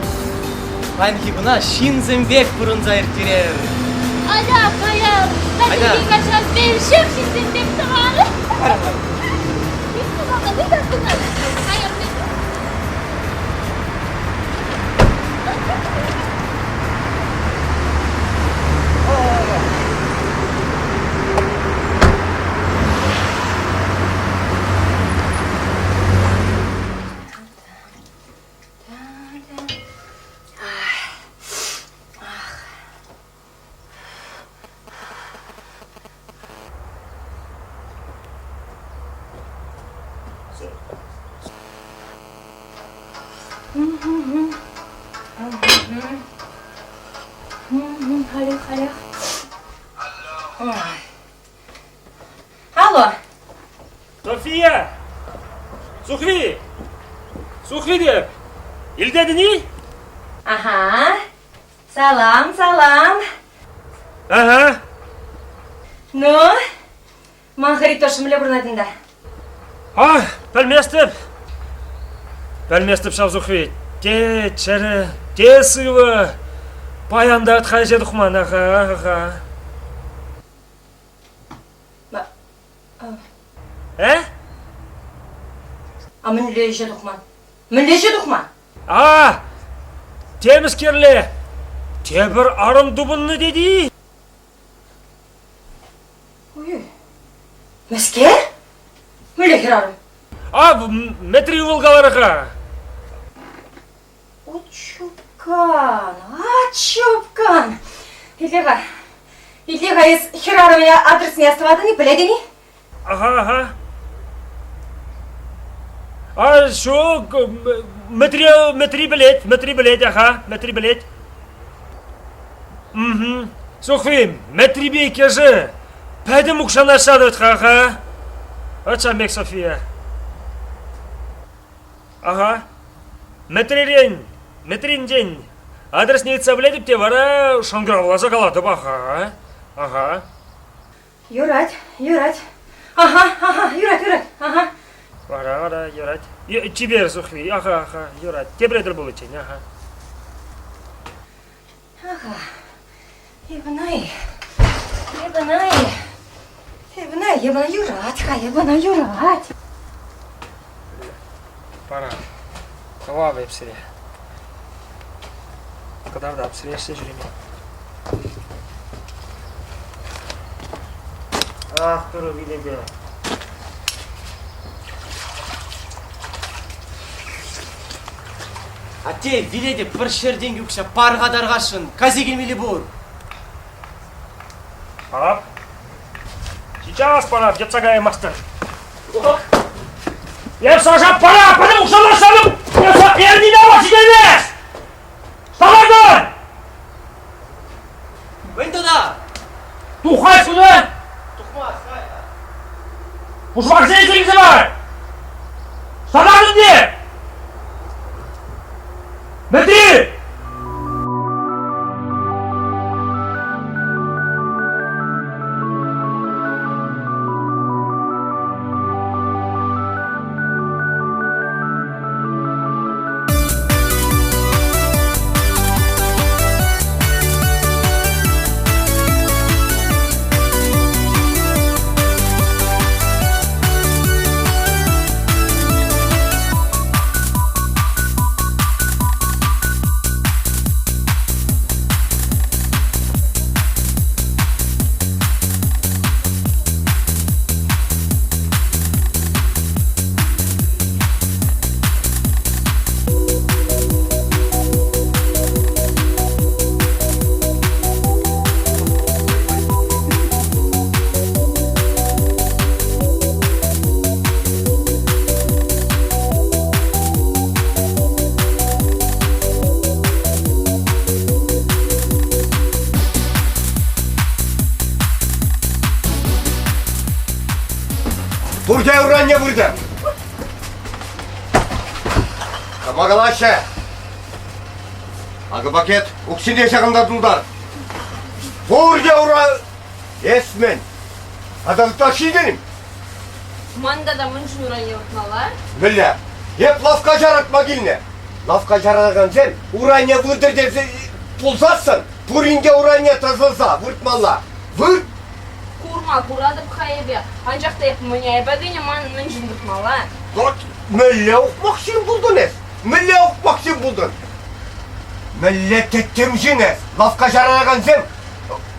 Паянхи куна ҫынсем пек пурӑнса ирттерер. Атя, каяр. Айта. Каҫхи каҫа веҫех ҫынсем пек тӑвар. Кармӑр. Каяр. Халех, халех. Алло. София! Сухви! Сухви деп! Илтетӗн-и? Ага. Салам, салам. Ага. Ну, ман хӑритош мӗнле пурӑнать унта? А, пӗлместӗп. Пӗлместӗп ҫав Сухви. Те чӗрӗ, те сывӑ. Паян та ӗҫе тухман, аха, аха. Э? А мӗнле ӗҫе тухман? Мӗнле ӗҫе тухман? А, темӗскерле. Тепӗр арӑм тупӑннӑ тет-и? Ой, мӗскер? Мӗнле хӗрарӑм? А, Мӗтри ывӑл каларӗ-ха. Учукан, ачукан. Итле-ха, итле-ха, эс хӗрарӑмӗн адресне астӑватӑн-и, пӗлетӗн-и? Ага, ага. А ҫук, Мӗтри, Мӗтри пӗлет, Мӗтри пӗлет, аха, Мӗтри пӗлет. Угу. Сухви, Мӗтрипе иккӗшӗ пӗтӗм укҫана ҫатӑт-ха, аха. Ачам пек София. Ага. Мӗтререн, Мӗтринчен адресне ыйтса пӗлетӗп те вара шӑнкӑравласа калатӑп, аха. Ага. Юрать, юрать. Ага, ага, юрать, юрать, ага. Вара, вара, юрать. Чипер, Сухви, ага, ага, юрать. Тепре тӗл пуличчен, ага. Ага. Иванай, Иванай, Иванай, Ивана юрать-ха, Ивана юрать. Пора. Хӑвап эп сире. Кӑтартап сире ӗҫсе ҫӳреме. Ах, турӑ вилепе. Атте, вилетӗп, пӗр ҫӗртен укҫа пар-ха тархасшӑн, каси килмелли пур. Парап. Сейчас парап, йӑтса каяймастӑн. Эп Саша пара, пӗтӗм укҫана санӑм, эсӗ эрнине ава ҫитермес! Вставай! Мӗн тата? Тухай сюда! Тухмасть, кай-ха. Пушмаксене илсе бар! Сана ӗнтӗ! Мӗтри! Пурте уранне выртӑр. Кама калаҫҫӗ? Акӑ пакет, укҫине ҫакӑнта тултар. Пурте ура... Эс мӗн? Тата ытлашши ҫитӗн? Ман тата мӗншӗн урайне выртмалла? Мӗнле? Эп лавкка ҫаратма килнӗ. Лавкка ҫаратакансем урайне выртӑр тесе пулсассӑн пурин те урайне тӑсӑлса выртмалла. Вырт! Курма куратӑп-ха эпӗ, анчах та эп мӗн айӑпа кӗнӗ ман мӗншӗн выртмалла? Вот мӗнле ухмах ҫын пултӑн эс? Мӗнле ухмах ҫын пултӑн? Мӗнле тӗттӗм ҫын эс? Лавкка ҫаратакансем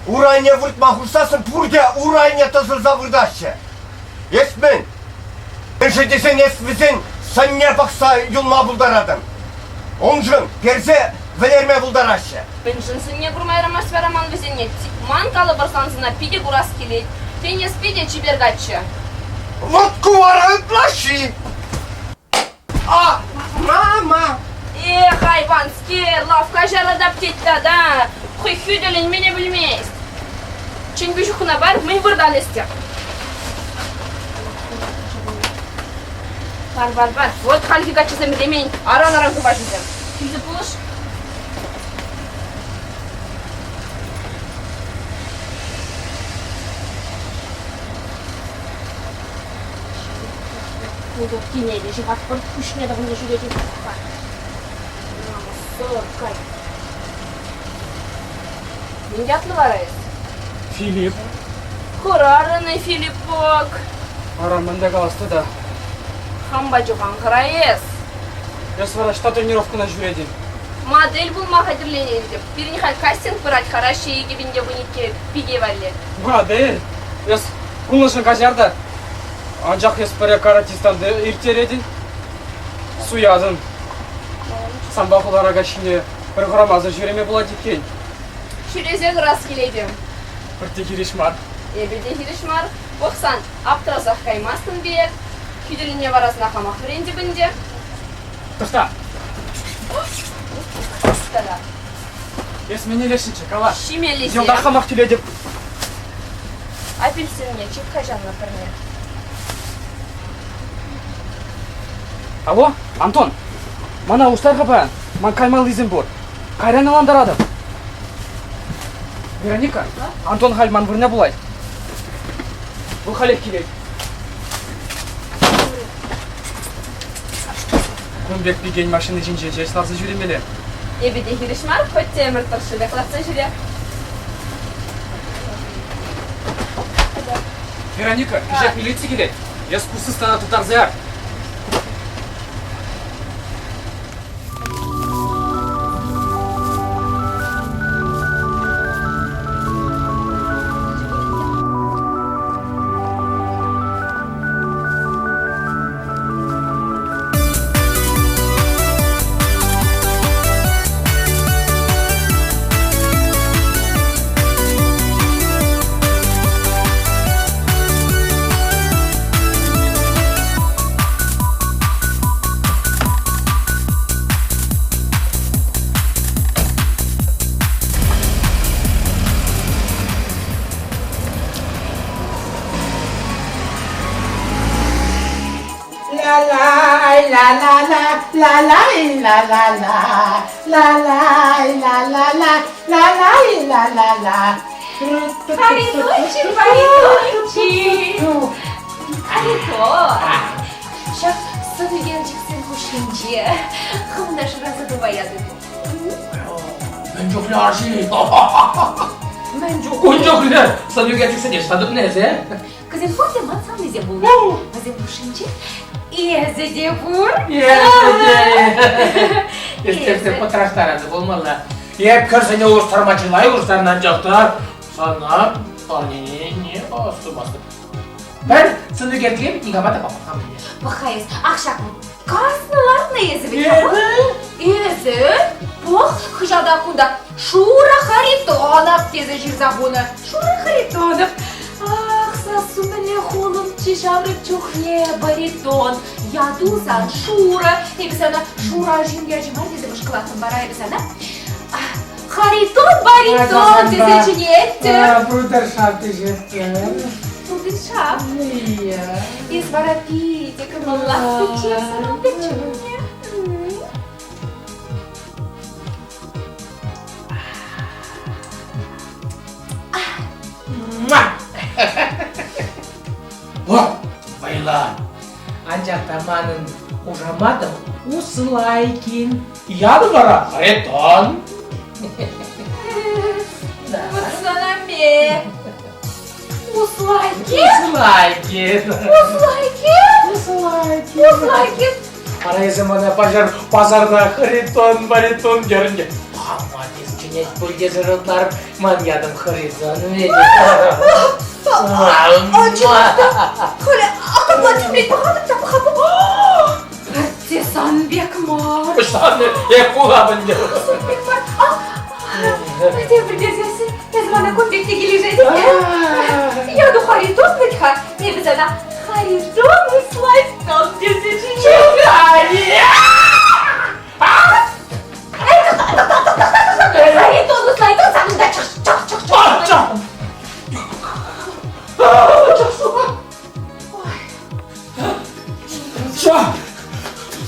урайне выртма хушсассӑн пурте урайне тӑсӑлса выртаҫҫӗ. Эс мӗн? Мӗншӗн тесен эс вӗсен сӑнне пӑхса юлма пултаратӑн. Уншӑн персе вӗлерме пултараҫҫӗ. Мӗншӗн сӑнне курма ярамасть вара ман вӗсене? Ман калӑпӑр сан сӑна питӗ курас килет. Тен, эс питӗ чипер каччӑ. Вот ку вара ытлашши. А, мама! Эх, айванскер, лавкка ҫаратап тет тата. Хӑй хӳтӗленме те пӗлмест. Чӗнпӳ ҫухна пар, мӗн выртан эс те. Пар, пар, пар. Вот хальхи каччӑсем ремень аран-аран хыпаҫӑсем. Килсе пулӑш. Пултӑрккине те ҫыхатпӑр, пуҫне тӑхӑнса ҫӳрет Намӑссӑр, кай. Мӗн ятлӑ вара эс? Филипп. Хӑрарӑн-и, Филиппок? Ара, мӗнле калас тата? Хампа чух ан хӑра эс. Эс вара ӑҫта тренировкӑна ҫӳретӗн? Модель пулма хатӗрленетӗп. Пирӗн халь кастинг пырать Раҫҫей 2012 пике валли. Модель? Эс куншӑн каҫар та. Анчах эс пӗрре каратистан ирттеретӗн, суятӑн. Санпа хулара каҫхине пӗр хӑрамасӑр ҫӳреме пулать иккен. Ҫӳресе курас килет-им? Пӗртте хирӗҫ мар. Эпӗ те хирӗҫ мар. Пӑхсан, аптрасах каймастӑн пек. Хӳтӗлӗнме вара сана хамах вӗрентӗп ӗнтӗ. Тӑхта! Тата. Эс мӗн илесшӗнччӗ, кала. Ҫимеллисем. Йӑлтах хамах тӳлетӗп. Апельсинне чик-ха ҫаннӑ пӗрне. Алло, Антон, мана улӑштар-ха паян. Ман каймаллисем пур. Кайран ӑнлантаратӑп. Вероника, Антон халь ман вырӑна пулать. Вӑл халех килет. Кун пек пикен машина ҫинче ҫеҫ ларса ҫӳремелле. Эпӗ те хирӗҫ мар, хоть те ӗмӗр тӑршшӗпех ларса ҫӳре. Вероника, кӗҫех милици килет. Эс ку сыстана тыттарса яр. ла ла ла ла ла ла ла ла ла ла ла ла ла ла ла ла ла ла. Харитончик, Харитончик. Харитон. Ҫак сӑн ӳкерчӗксен хушшинче хӑвна шыраса тупаятӑн. Мӗн чухлӗ арҫын! Мӗн чухлӗ? Ун чухлӗ сӑн ӳкерчӗксене ӑҫта тупнӑ эсӗ? Кӗсем пурте ман савнисем пулнӑ. Вӗсем хушшинче эсӗ те пур. Эсӗ те. Эстерсе пӑтраштарасӑ пулмалла. Эп кӗрсене улӑштарма чылай улӑштарнӑ, анчах та сана парнене не астумастӑп. Пӗр сӑн ӳкерчӗке никама та паман. Пӑх-ха эс, ах ҫак каснӑ лартнӑ эсӗ вӗт. Эсӗ? Пӑх, хыҫалта кунта Шура Харитонов тесе ҫырса хунӑ. Шура Харитонов. Ах, сассу мӗнле хулӑмччӗ ҫамрӑк чухне, баритон. Яту сан Шура. Эпӗ сана Шура арҫын ячӗ мар тесе мӑшкӑлаттӑм вара эпӗ сана. Харитон баритон тесе чӗнеттӗм. Брудершафт ӗҫеттӗм. Брудершафт? Эс вара питӗ кӑмӑллаттӑччӗ сана пек чухне. О, вӑйлӑ! Анчах та манӑн хушаматӑм Услайкин. Ятӑм вара Харитон. Вот сана ме! Услайкин? Услайкин. Услайкин? Услайкин. Услайкин. Вара эсӗ мана паҫӑр пасарта Харитон, баритон терӗн те. Хама тес чӗнет пуль тесе шутларӑм. Ман ятӑм Харитон ведь. Чӑнах та, халӗ акӑлла тӳмрен пӑхатӑп та пӑхатӑп. Пӗртте сан пек мар. Ӑҫтан эп пулам ӗнтӗ. Сан пек мар. Тепӗр тесессӗн эс мана кун пек те килӗшет. Яту Харитон вӗт-ха. Эпӗ сана Харитон Услайстон тесе чӗнетӗп. Харитон Услайстон санӑн чӑх чӑх чӑх чӑх. Что?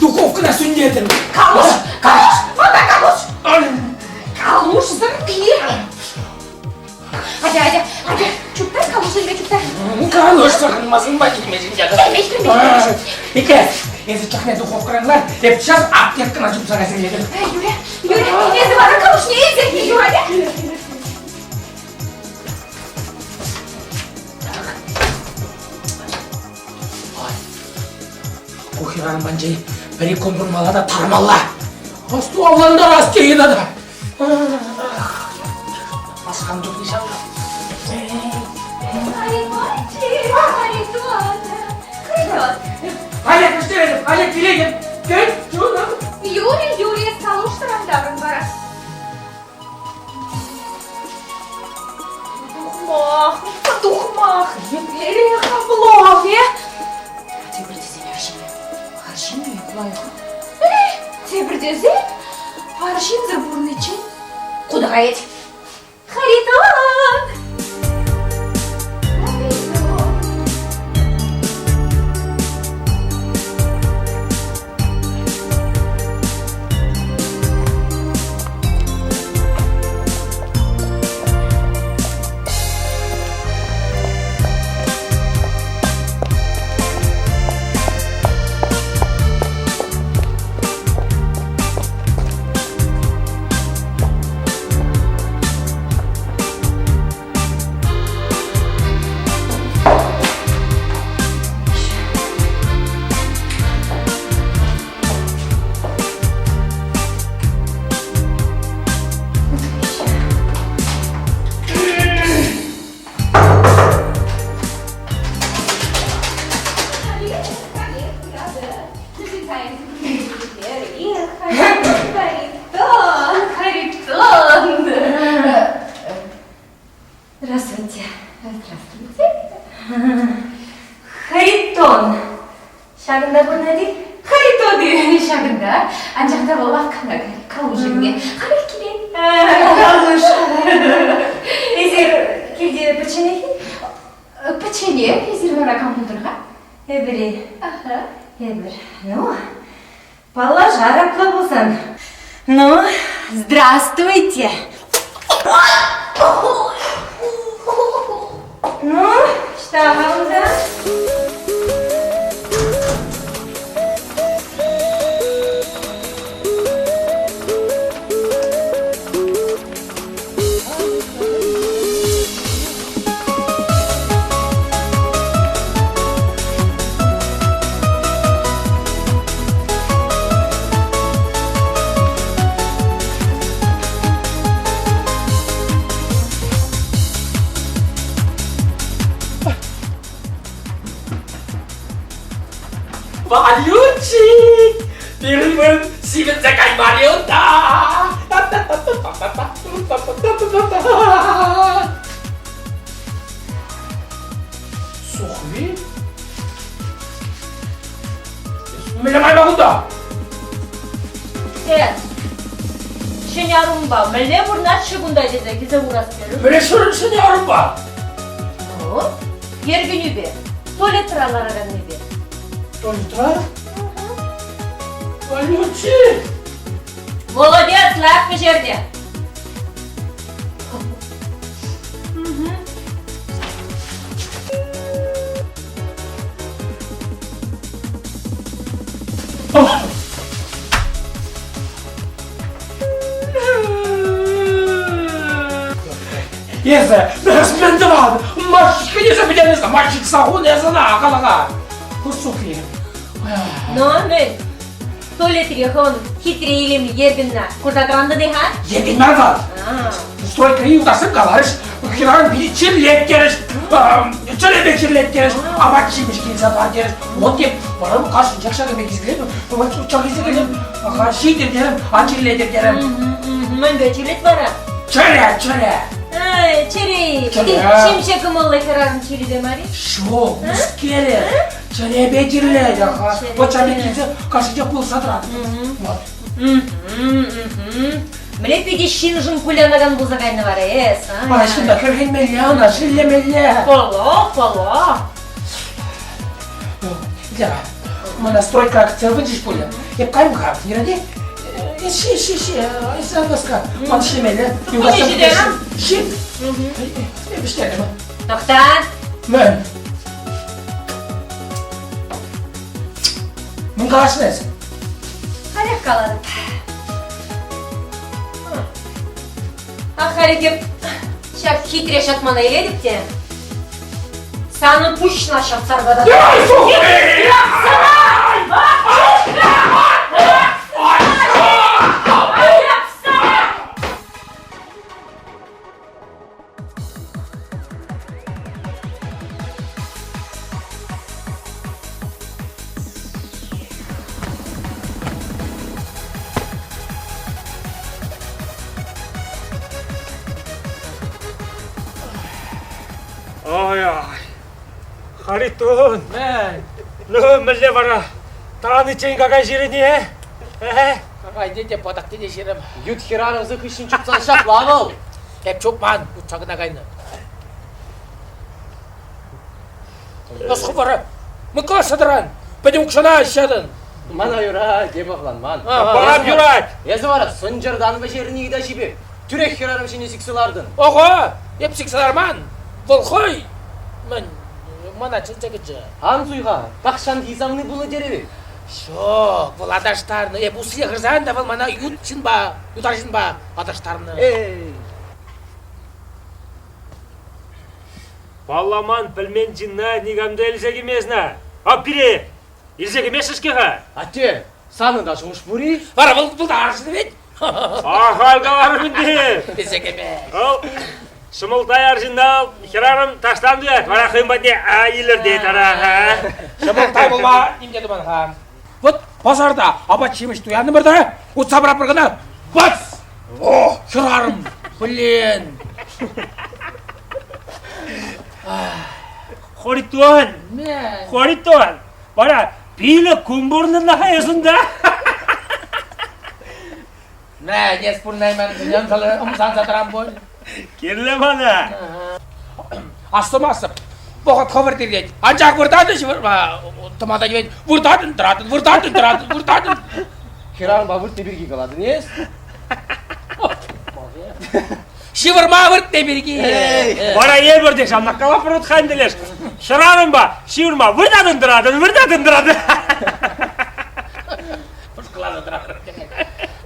Духовкӑна сӳнтертӗм. Калуш, калуш, мана калуш. Калушсӑр пир. Атя, атя, атя, чуптай калушсемпе чуптай. Калуш тӑхӑнмасӑн па килмесен те. Килмест, килмест. Ике, эсӗ чӑхне духовкӑран лар, эп сейчас аптекӑна чупса кайса килетӗп. Юря, Юря, эсӗ вара калушне илсе кил, Юря. Ку хӗрарӑм панчи пӗр-ик кун пурӑнмалла та тармалла. Асту авлантарас тейӗ тата. Асхан чухне ҫав. Харитончик, Харитон, Харитон. Халех вӗҫтеретӗп, халех килетӗп. Кӗт, чунӑм. Юрий, Юрий, калуш тӑрантарӑн вара. Тухмах, тухмах, еплерех облом, э? Тепӗр тесен арҫын, арҫын пек лайӑх. Тепӗр тесен арҫынсӑр пурӑниччен куда каять? Харитон! Харитон, Харитон. Здравствуйте. Здравствуйте. Харитон. Ҫакӑнта пурӑнать-и? Харитон ҫакӑнта. Анчах та вӑл лавккана калушӑнне. Халех килет. Калуш. Эсир килте пӗчченех-и? Пӗчченех. Эсир вара кам пултӑр-ха? Эпӗр-и? Ага. Эпӗр. Ну. Здравствуйте. Ну, что вам да? Валючик! Пирӗн вырӑн сивӗнсе каймарӗ унта! Сухви? Мӗнле кайма кунта? Эс, ҫӗнӗ арӑмпа мӗнле пурӑнать-ши кунта тесе килсе курас терӗм. Мӗнле ҫӗнӗ арӑмпа? Ну, еркӗнӳпе, туалетра лараканнипе. Туалетра? Колючи! Молодец, лайӑх пӗҫернӗ. Эсӗ, мӗн тӑван? Машечка тесе пӗтернӗ, машечка хунӑ эсӗ ӑна, калаха. Сухви. Ну, мӗн? Туалетре хӑвӑн хитре илемлӗ еркӗнна курса тӑрантӑн-и-ха? Еркӗн мар вӑл. Стройкӑри юлташсем каларӗҫ, хӗрарӑм питӗ чирлеттерӗҫ, чӗрепе чирлеттерӗҫ, апат-ҫимӗҫ килсе пар терӗҫ. Вот теп, вара кашнинчех ҫакӑн пек илсе килетӗп, чак илсе килетӗп, ҫитӗр терӗм, ан чирлетӗр терӗм. Мӗнпе чирлет вара? Чӗре, чӗре. Ай, чӗре. Ҫемҫе кӑмӑллӑ хӗрарӑм чирӗпе мар-и? Ҫук, мӗскере. Чӗрепе чирлет, аха. Вот ҫав пек килсе кашнинчех пулӑшса тӑрать. Вот. Мӗнле питӗ ҫыншӑн кулянакан пулса кайнӑ вара эс, а? Ай, ҫынна хӗрхенмелле ӑна, шеллемелле. Паллах, паллах. Лера, мана стройка акция вынчӗҫ пулӗ. Эп кайм-ха, Лера, Ши, ши, ши, эс ан васка. Ман ӗҫлемелле. Ши. Эп ӗҫлерӗм. Тӑхта. Мӗн? Мӗн каласшӑн эс? Халех калатӑп. Ах, халех эп ҫак хитре ҫатмана илетӗп те санӑн пуҫна ҫапса аркататӑп. Ой-ой, Харитон! Ну, мӗнле вара? Тӑраниччен какай ҫирӗн-и, э? Какай тете, патак тете ҫирӗм. Ют хӗрарӑмсем хыҫҫӑн чупсан ҫапла вӑл. Эп чупман, утса кӑна кайнӑ. Ӑс хӑвара. Мӑкла сӑтӑран. Пӗтӗм укҫана ҫатӑн. Мана юрать, эпӗ авланман. Парап юрать. Эсӗ вара сӑнчӑртан вӗҫерни ыйтаҫи пек. Тӳрех хӗрарӑм ҫине сиксе лартӑн. Ого, эп сиксе ларман. Вӑл хӑй мӗн мана чӗнсе кӗчӗ. Ан суйха, тахҫанхи савни пулнӑ терӗ Ҫок, вӑл аташтарнӑ. Эп усне хырсан та вӑл мана ют ҫынпа, ют арҫынпа аташтарнӑ. Эй! Палламан, пӗлмен ҫынна никам та илсе килмест-на. А пире илсе кӗмеҫҫӗ-ҫке-ха. Атте, санӑн та шухӑш пур-и? Вара вӑл вӑл ведь. Ахаль каларӑм ӗнтӗ. Илсе кӗме. Вӑл ҫӑмӑлтай арҫынна хӗрарӑм таҫтан туять, вара хӑйӗн патне илӗртет ара. Ҫӑмӑлтай пулма ним те туман-ха. Вот пасарта апат-ҫимӗҫ туяннӑмӑр та, утса пыратпӑр кӑна. Бац! О, хӗрарӑм! Блин! Харитон! Харитон! Вара пилӗк кун пурӑннӑ-ха эс унта. Мә, эс пурӑнайман, ӑмсанса тӑрам пуль. Кирлӗ мана. Астумастӑп. Вӑхӑт хӑвӑрт иртет. Анчах выртатӑн тӑма та тивет. Выртатӑн, тӑратӑн, выртатӑн, тӑратӑн, выртатӑн. Хӗрарӑмпа выртнӑ пирки калатӑн эс? Ҫывӑрма выртнӑ пирки. Вара эпир те ҫавна калапӑр хантелеш. Хӗрарӑмпа ҫывӑрма выртатӑн тӑратӑн, выртатӑн тӑратӑн. Пӑшкаласа тӑратӑн.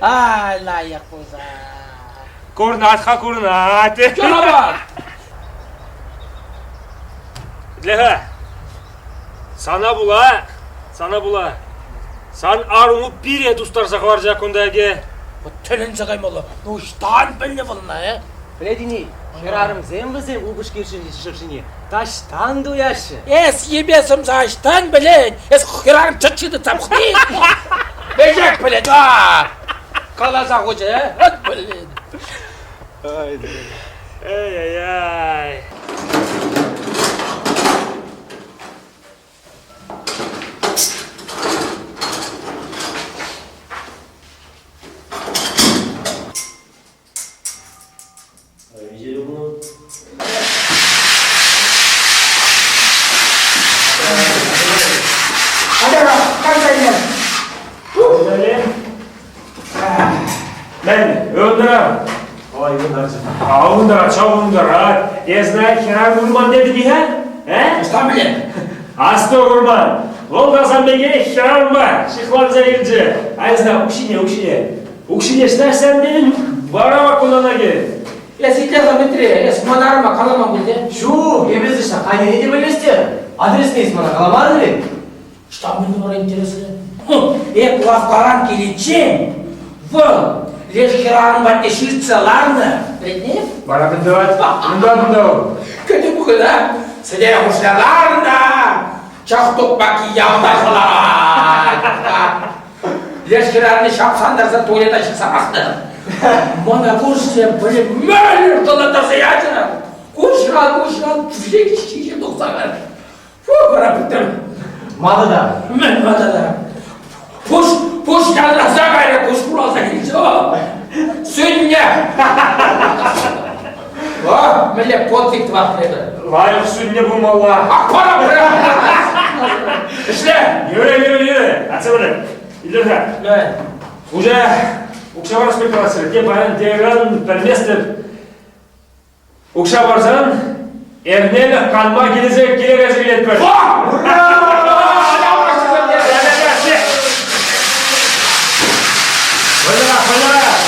Ай, лайӑх пулса. Курнать-ха, курнать. Чунапа! Итле-ха. Сана пула, сана пула. Сан арӑму пире тустарса хӑварчӗ кунта ӗке. Тӗлӗнсе каймалла. Ну, ӑҫтан пӗлнӗ вӑл ӑна, э? Пӗлетӗн-и, хӗрарӑмсем вӗсем упӑшки шӑршине таҫтан туяҫҫӗ. Эс йӗпе сӑмса ӑҫтан пӗлен? Эс хӗрарӑм чӑтчи тытса пӑхни? Веҫех пӗлет, а! Каласа хучӗ, э? От пӗлет. Эй-эй-эй. Мӗн, ывӑнтӑра? Ой, ывӑнтарчӗ. А ывӑнтарать, ҫав ывӑнтарать. Эс на хӗрарӑм курман тетӗн-и-ха? Э? Ӑҫтан пӗлен? Асту курман. Вӑл та сан пекех хӗрарӑмпа ҫыхланса илчӗ. А эс на укҫине, укҫине. Укҫине ӑҫта тетӗн? Вара вакунана кӗр. Эс итле-ха, Митри, эс ман арӑма каламан пуль те? Ҫук, эпӗ ӑҫта хайне те пӗлместӗп. Адресне эс мана каламарӑн-и? Что мне вара интересно? Эп лавккаран киличчен вӑл леш хӗрарӑм патне ҫыртса ларнӑ. Пӗлетне? Вара мӗн тӑвать? Мӗн тӑвать унта вӑл? Кӗтӳ пухӑна сӗтел хушса ларнӑ. Чах тукмакки ялта хӑлать. Леш хӗрарӑмне ҫапсантарса туалета ҫыхса пӑрахнӑ. Мана курсем пӗле мӗн тӑлантарса ячӗ. Куҫран куҫран ҫиҫе тухса кайрӗ. Фу, вара пӗттӗм. Мана та. Мӗн мана та? Пуҫ, пуҫ янраса кайрӗ, куҫ хуралса килчӗ. Сӳннӗ! О, мӗнле подвиг тӑватӑн эпӗ. Лайӑх сӳннӗ пулмалла. Ах, пара, пара! Ӗҫле! Юрӗ, юрӗ, юрӗ. Атса пырӑр. Илер-ха. Уже укҫа парас пек калаҫрӗ. Те паян, те ыран пӗлместӗп. Укҫа парсан эрнелӗх канма килсе киле кайса килетпӗр. Ура! Вӑйлӑрах, вӑйлӑрах!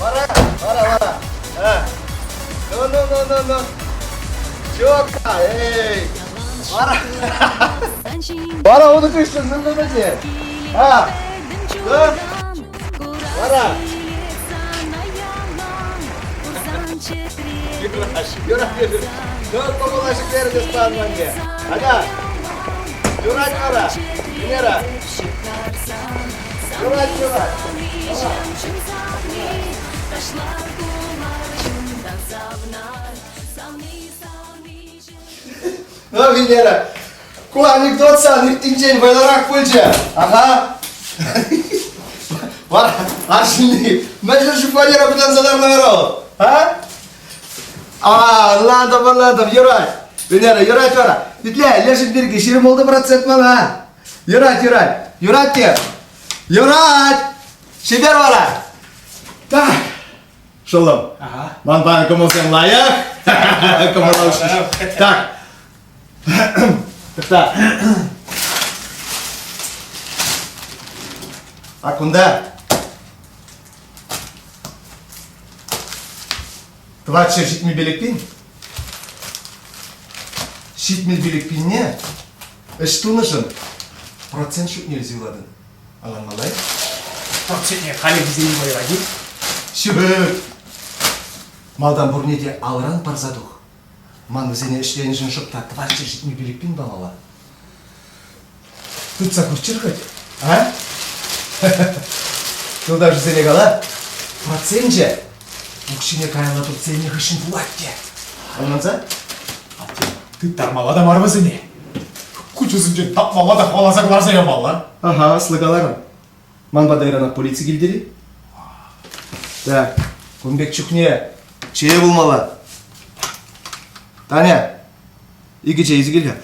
Вара, вара, вара. А. Ну, ну, ну, ну, ну. Четко, эй. Вара. Вара, он хыҫҫӑн мӗн тумӗче? А. Да? Вара. Юра, юра. Ну, кӑмӑла ҫӗклерӗ те стан манне. Ага. Юрать вара. Венера. Юрать, юрать. Ну, Венера, ку анекдот сан иртнинчен вӑйлӑрах пулчӗ. Ага. Вара арҫынни мӗншӗн шифоньера пытанса ларнӑ вара вӑл? А? А, ӑнлантӑм, ӑнлантӑм, юрать. Венера, юрать вара. Итле, лешӗн пирки 26% мана. Юрать, юрать. Юрать те. Юрать! Чипер вара. Так. Шӑллӑм. Ага. Ман паян кӑмӑлсем лайӑх. Кӑмӑла Так. Так. А кунта Тӑватҫӗр 75 пин. 75 пинне ӗҫ тунӑшӑн процент шутне илсе юлатӑн. Ӑнланмалла-и? Процентне халӗ вӗсен вӑйра-и? Ҫук. Малтан пурне те алран парса тух. Ман вӗсене ӗҫленӗшӗн шӑп та 475 пин памалла. Тытса курччӑр хӑть, а? Юлташӗсене кала, проценчӗ укҫине каялла туртса илнӗ хыҫҫӑн пулать те. Ӑнланса? Атте, тыттармалла та мар вӗсене. Ку. чысӗнчен тапмалла та хӑваласа кӑларса ямалла. Ага, аслӑ каларӑн. Ман пата ыранах полици килтӗр-и? Так, кун пек чухне чее пулмалла. Таня, икӗ чей илсе кил-ха.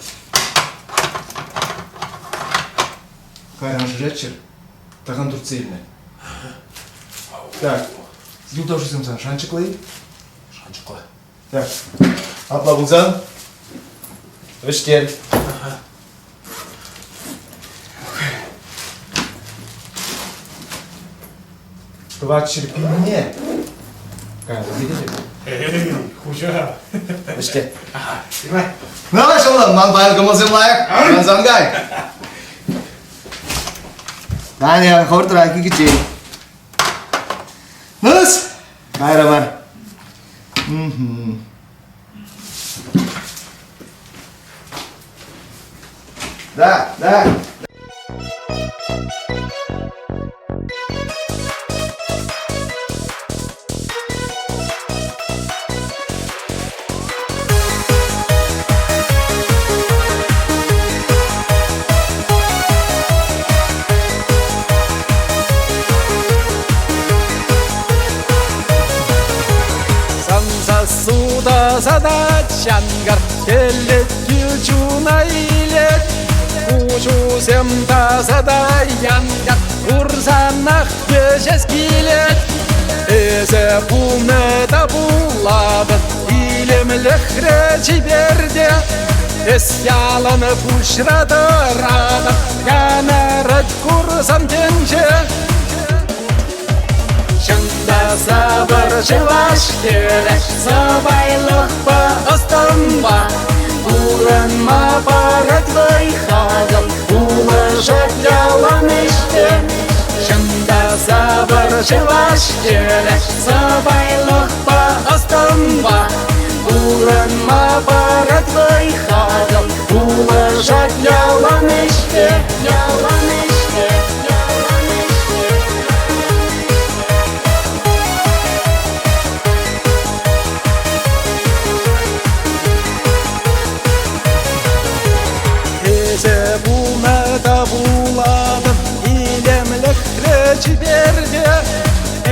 Кайран шыраччӑр, такам туртса илнӗ. Так, юлташусем сан шанчӑклӑ-и? Шанчӑклӑ. Так, апла пулсан вӗҫтер. Тӑватҫӗр пинне каялла килетӗп. Эй, хуҫа. Вӗҫтер. Давай, шӑллӑм, ман паян кӑмӑлсем лайӑх. Мансан кай. Таня, хӑвӑртрах икӗ чей. Ну-с, кайрӑмӑр. Да, да. Сансассу та садать ҫанкар, Телет кил чуна илет. Куҫусем тасата янкар, Курсанах вӗҫес килет. Эсӗ пулнӑ та пулатӑн, Илемлӗхре чиперте. Эс ялан пуҫра тӑратӑн, Янӑрать курсан тӗнче. Чӑн та сапӑр чӑваш хӗрӗ, Сӑпайлӑхпа ӑс-тӑнпа Пурӑнма парать вӑй-хакӑм, Пулӑшать ялан ӗҫпе. Чӑн та сапӑр чӑваш хӗрӗ, Сӑпайлӑхпа ӑс-тӑнпа Пурӑнма парать вӑй-хакӑм, Пулӑшать ялан ӗҫпе, ялан ӗҫпе, ялан ӗҫпе. Эсӗ пулнӑ та пулатӑн илемлӗхре чиперте.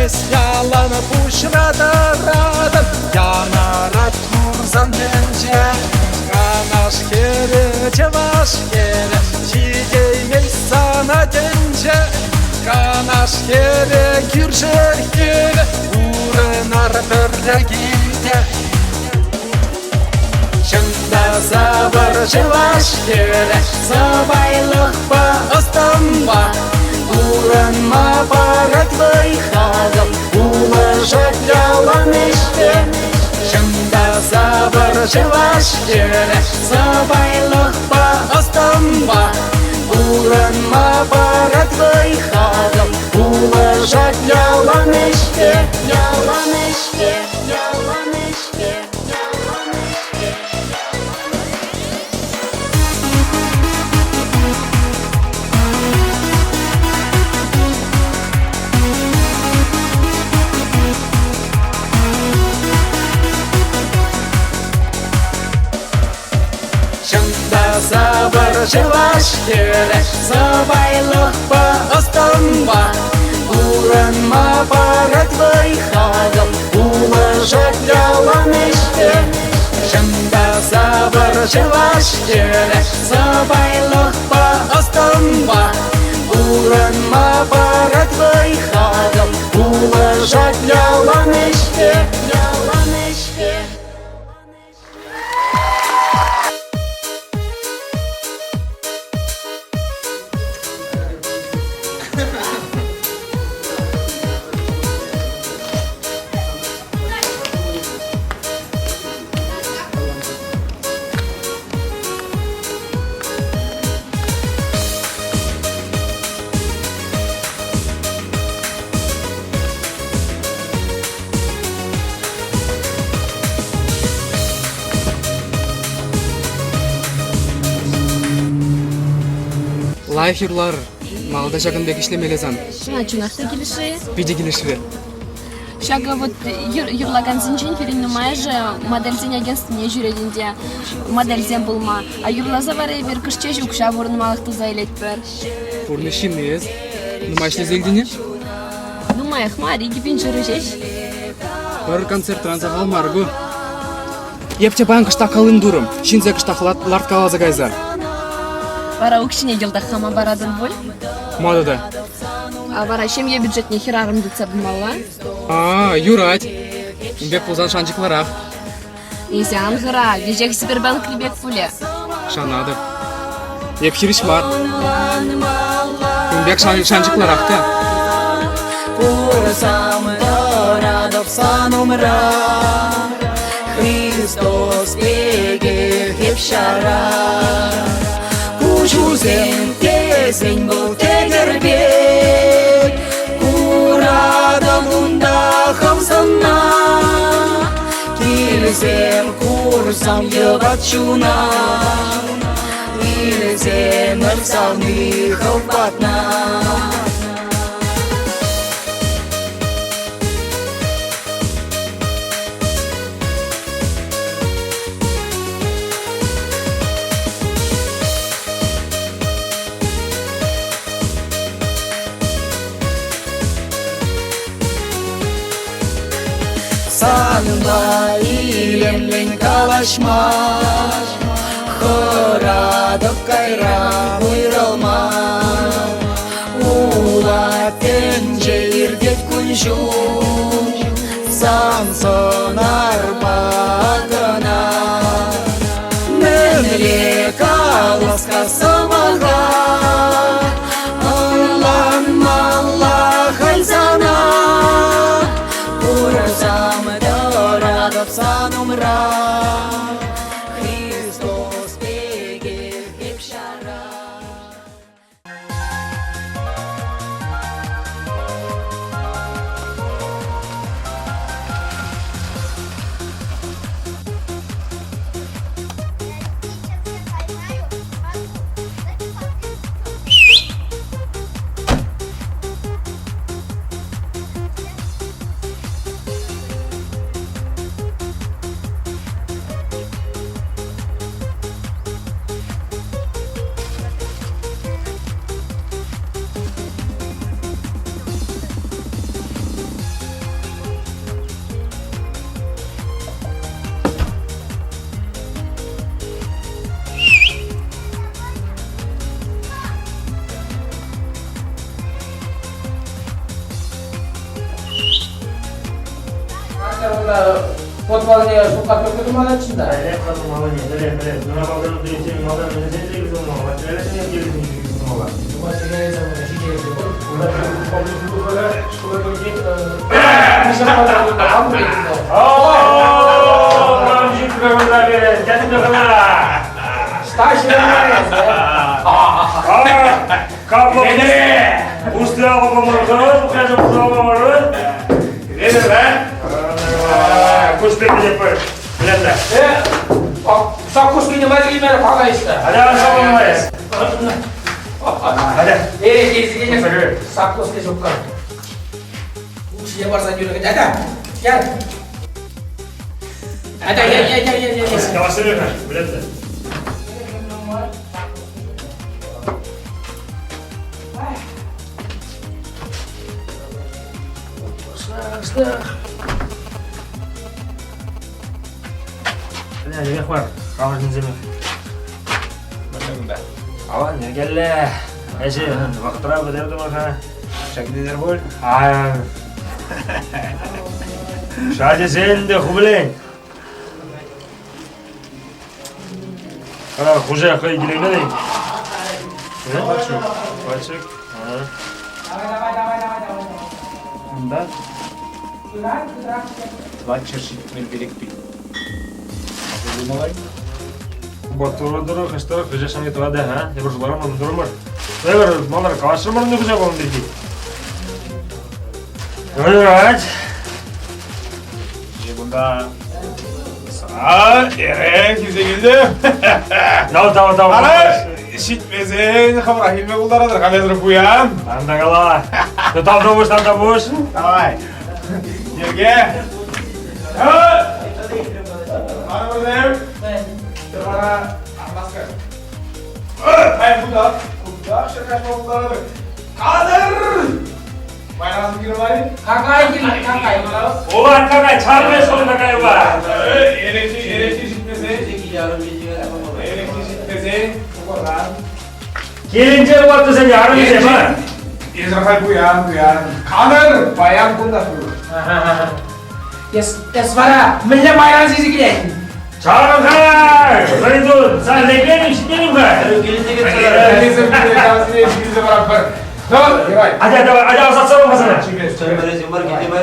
Эс ялан пуҫра тӑратӑн, янӑрать курсан тӗнче. Канаш хӗрӗ, чӑваш хӗрӗ, ҫитеймест сана тӗнче. Канаш хӗрӗ, кӳршӗ хӗрӗ, пурӑнар пӗрре килте. Чӑн та сапӑр чӑваш хӗрӗ, сӑпайлӑхпа ӑс-тӑнпа пурӑнма парать вӑй-хакӑм, пулӑшать ялан ӗҫпе. Чӑн та сапӑр чӑваш хӗрӗ, сӑпайлӑхпа ӑс-тӑнпа пурӑнма парать вӑй-хакӑм, пулӑшать ялан ӗҫпе, ялан ӗҫпе, ялан ӗҫпе. Чӑн та сапӑр чӑваш хӗрӗ, сӑпайлӑхпа ӑс-тӑнпа пурӑнма парать вӑй-хакӑм, пулӑшать ялан ӗҫпе. Чӑн та сапӑр чӑваш хӗрӗ, сӑпайлӑхпа ӑс-тӑнпа пурӑнма парать вӑй-хакӑм, пулӑшать ялан ӗҫпе, ялан ӗҫпе. Лайӑх юрлар. Малта ҫакӑн пек ӗҫлемелле сан. Сана чӑнах та килӗшрӗ? Питӗ килӗшрӗ. Ҫакӑ вот юрлакансенчен пирӗн нумайӑшӗ модельсен агентствине ҫӳрет ӗнтӗ, модельсем пулма. А юрласа вара эпир кӑшт ҫеҫ укҫа пурӑнмалӑх туса илетпӗр. Пурнӑҫ ҫынни эс. Нумай ӗҫлесе илтӗн-и? Нумаях мар, 2000 ҫурӑ ҫеҫ. Пӗр концертран сахал мар ку. Эп те паян кӑштах калым турӑм, ҫынсем кӑштах ларткаласа кайса. Вара укҫине йӑлтах хама паратӑн пуль? Ма тата? А вара ҫемье бюджетне хӗрарӑм тытса пымалла. А, юрать. Ун пек пулсан шанчӑклӑрах. Эсӗ ан хӑра, веҫех Сбербанкри пек пулӗ. Шанатӑп. Эп хирӗҫ мар. Ун пек шанчӑклӑрах та. Курсам тӑратӑп сан умра, Христос пекех эп ҫара. Куҫусем тесен вӑл тӗкӗр пек, Куратӑн унта хӑв сӑнна. Килсем курсам йӑват чуна, Илсемӗр савни хӑв патна. Санпа илемлӗн калаҫма Хӑратӑп кайран уйрӑлма Ула тӗнче иртет кун-ҫул Сан сӑнарпа кӑна Мӗнле калас-ха сӑмаха Ӑнланмалла халь сана Курсам тӑратӑп сан умра Христос пекех эп ҫара. Подвалне шутлап тумалла да. Саккускине мазилимер пагайста. Эй, кезгене саккуски жукка. Укҫине парсан юрӗ. Ата, gel. Ата, gel, gel, gel, gel, gel. Аван, йӗркеллӗ. Ӗҫӗ вӑхӑтра пӗтертӗмӗр-ха. Ҫакнелер пуль? Шачӗсен те ху пӗлен. Ара, хуҫа хӑй килеймен-и? Пальчик. Пальчик. Унта 475 пин. Малай. Батуры хыштыры хыжа шанги тӑвады, ха? Эпир шуларам турмӑр. Эпир малар калаҫрӑмӑр ӗнтӗ хуҫа пулнӑ пирки. Юрать. Кунта сӑра, эрех илсе килтӗм. Дав, дав, дав. Ара, ҫитмесен хӑвӑрах илме пултаратӑр, халӗ пуян. Анда кала. Тав тавуш, тав тавуш. Давай. Йӗрке. Арӑмсем. Вара Атласка. Паян кунта. Кунта ҫӗр каҫма пултаратӑр. Кадр! Майрасым кирлӗ мар-и? Какай кирлӗ, какай. Улан какай, чармай шӑл какайпа. Эрехи, эрехи ҫитмесен. Эрехи ҫитмесен, тухӑран. Килӗнче ваттисене арӑмӗсем, а? Эсӗ халь пуян, пуян. Канӑр, паян кунта пулӑр. Эс, эс вара мӗнле майран сисӗ килет? Чарӑн-ха! Хӑритун, сан лекленӗм ҫитменӗм-ха. Атя, давай, атя, ӑсатса пӑх сана.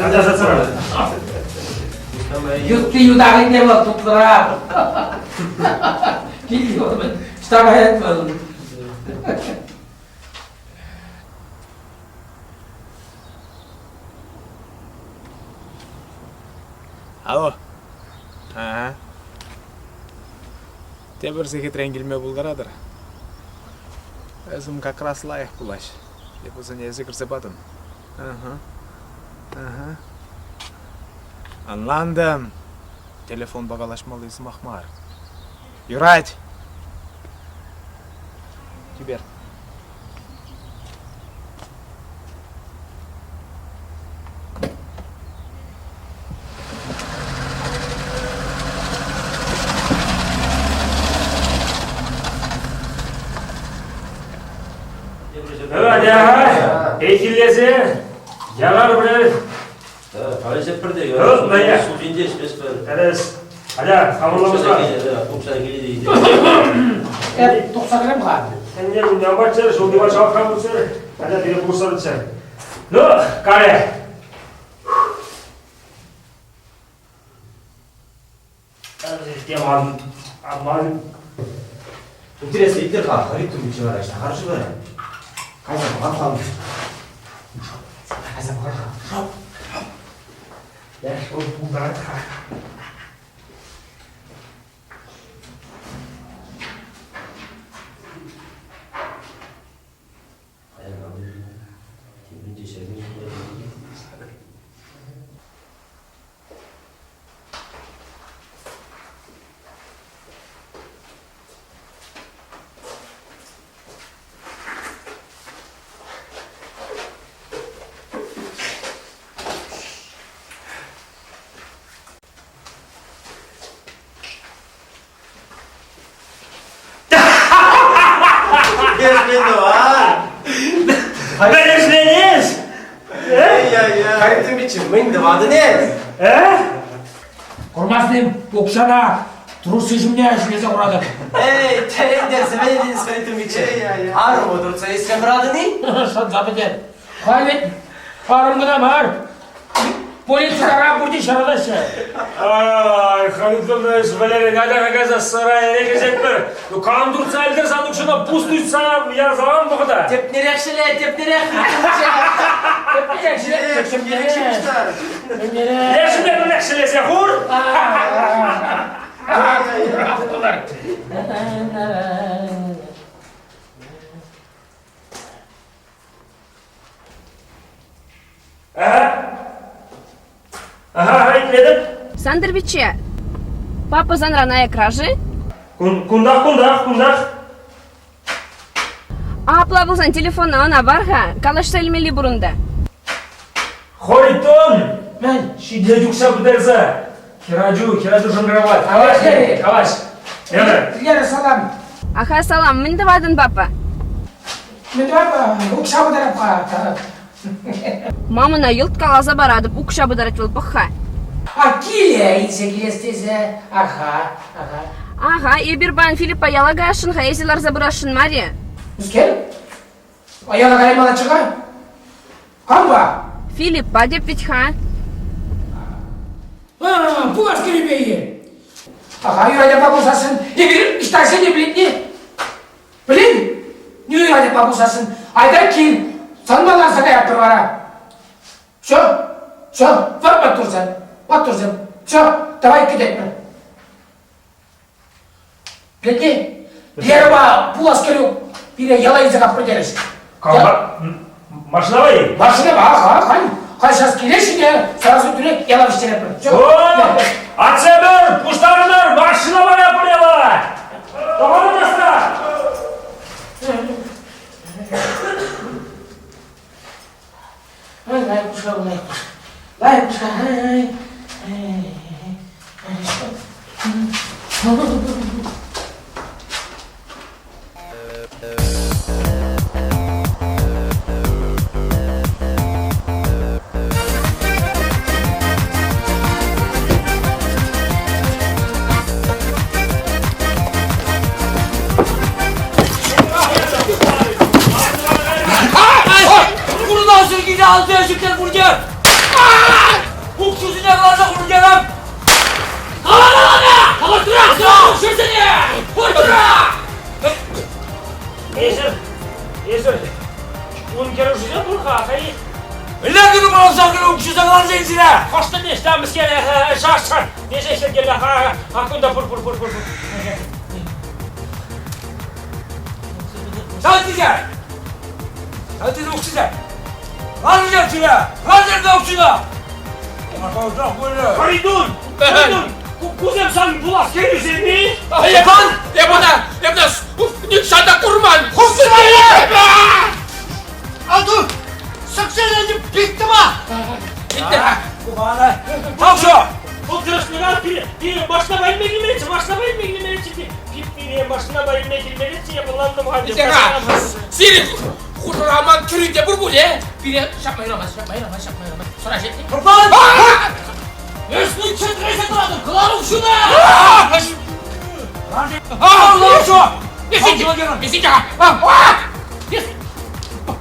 Атя, ӑсатса пӑх. Ютти ютахӗнне вӑл тутлӑрах. Килте Ӑҫта каять вӑл? Алло. Ага. Тепӗр сехетрен килме пултаратӑр. Эсӗм как раз лайӑх пулаҫ. Эп вӗсене эсӗ кӗрсе патӑм. Ага. Ага. Ӑнлантӑм. Телефонпа калаҫмалли сӑмах мар. Юрать. Чипер. Атя, пехиллесе, ялан пӗр Калаҫатпӑр те, судинче ӗҫместпӗр. Тӗрӗс. Атя, хамӑрлӑмӑза. Эп тухса кӗрем-ха. Сенне ямпаччӑр, ҫулти патшалӑхра пулччӑр. Атя, пире пулӑшса тӑччӑр. Ну, каре. Аман, аман. Интересно, итлер-ха, Харитон пичче вара ӑҫта харши вара? Кайса пӑхам-ха. Кайса пӑхам-ха. Яш, вӑл пултарать-ха. Пӗрешленес! Кайттым бичи, мӗн тӑватӑн эс? Э? Курмастӑн, укҫана трусы ҫумне ӗҫлесе хуратӑп. Эй, тӗлӗнтерсе мӗн Кайттым бичи? Арӑму туртса илсе хӑратӑн-и? Шанса пӗтер. Халь арӑм кӑна мар, Полицияра пурте ҫаратаҫҫӗ. Ай, Харитонович, Валерий, атя кайса сарай лекесетпӗр. Ну, кам туртса илтӗр сан укҫана пус туйса ярсалан вӑхӑта. Тепнерех ҫӗле, тепнерех. Тепнерех ҫӗле, тепнерех. Лешӗпе пӗрлех ҫӗлесе хур. Ага, итлетӗп. Сантӑр пичче, папа санран аякра-ши? Кунтах, кунтах, кунтах. Апла пулсан телефона ӑна пар-ха, калаҫса илмелли пур унта. Харитон! Мӗн, ҫитет укҫа пӗтерсе. Хӗрачу, хӗрачу шӑнкӑравлать. Калаҫ, калаҫ. Лера. Лера, салам. Аха, салам. Мӗн тӑватӑн, папа? Мӗн тӑватӑп? Укҫа пытарап-ха. Мамӑна йӑлт каласа паратӑп, укҫа пытарать вӑл, пӑх-ха. А киле илсе килес тесе. Аха, аха. Аха, эпир паян Филиппа яла каясшӑн-ха, эсӗ ларса пырасшӑн мар-и? Мӗскер? Яла каймаллаччӗ-ха. Кампа? Филиппа теп вӗт-ха. Пулас кӗрӳпе-и? Аха, юрать апа пулсассӑн. Эпир ӑҫтасене пӗлетне? Пӗлен? Ну, юрать апа пулсассӑн. Айта кил, санпа ларса каятпӑр вара. Все, все, вот маттурсем, маттурсем. Все, давай кӗтетпӗр. Пӗлетне? Лерӑпа пулас кӗрӳ пире яла илсе каппӑр терӗҫ. Кампа? Машинапа-и? Машинапа, аха, хань. Халь сейчас килеҫҫӗ те сразу тӳрех яла вӗҫтеретпӗр. О, атьсемӗр, пуҫтарӑнӑр, машина вара пур яла. Тӑхӑнӑр таста. Ай, лайӑх пушка, лайӑх пушка. Лайӑх пушка. Ай, ай, Курнасӑр киле алса ӗҫӗктер пурте! Укҫусене кӑларса хурӑнтарам! Эсир, эсир, ун кӗрӳшӗсем пур-ха, хӑй. Мӗнле кӗрӳ кӑларса укҫуса кӑларса илсине? Хӑштӑн ӗҫ, мӗскер, шашшӑн, эсӗ ӗҫлекелле, кунта пур, пур, пур, пур. Сан тесе! Сан тесе укҫуса! Ларӑр сире! Ларӑр та укҫуна! Фаридун! Фаридун! Кусем сан пулас кӗрӳсем-и? Эпан! Эп ӑна! Эп ӑна нихҫан та курман! Антун! Сӑксене питтӑма! Питтӗ-ха! Тавшо! Вӑл тӑрӑшнӑран пире, пире машинапа илме килмеллеччӗ, машинапа илме килмеллеччӗ, пире машинапа илме килмеллеччӗ, эп ӑнлантӑм-ха. Питтӗ-ха! Сирӗн хушӑра ман кӗрӳ те пур пуль, э? Пире ҫапма юрамасть, ҫапма юрамасть, ҫапма юрамасть. Сӑра ҫитнӗ. Курман! Эс мӗн чӗтресе тӑратӑн? Кӑлар укҫуна!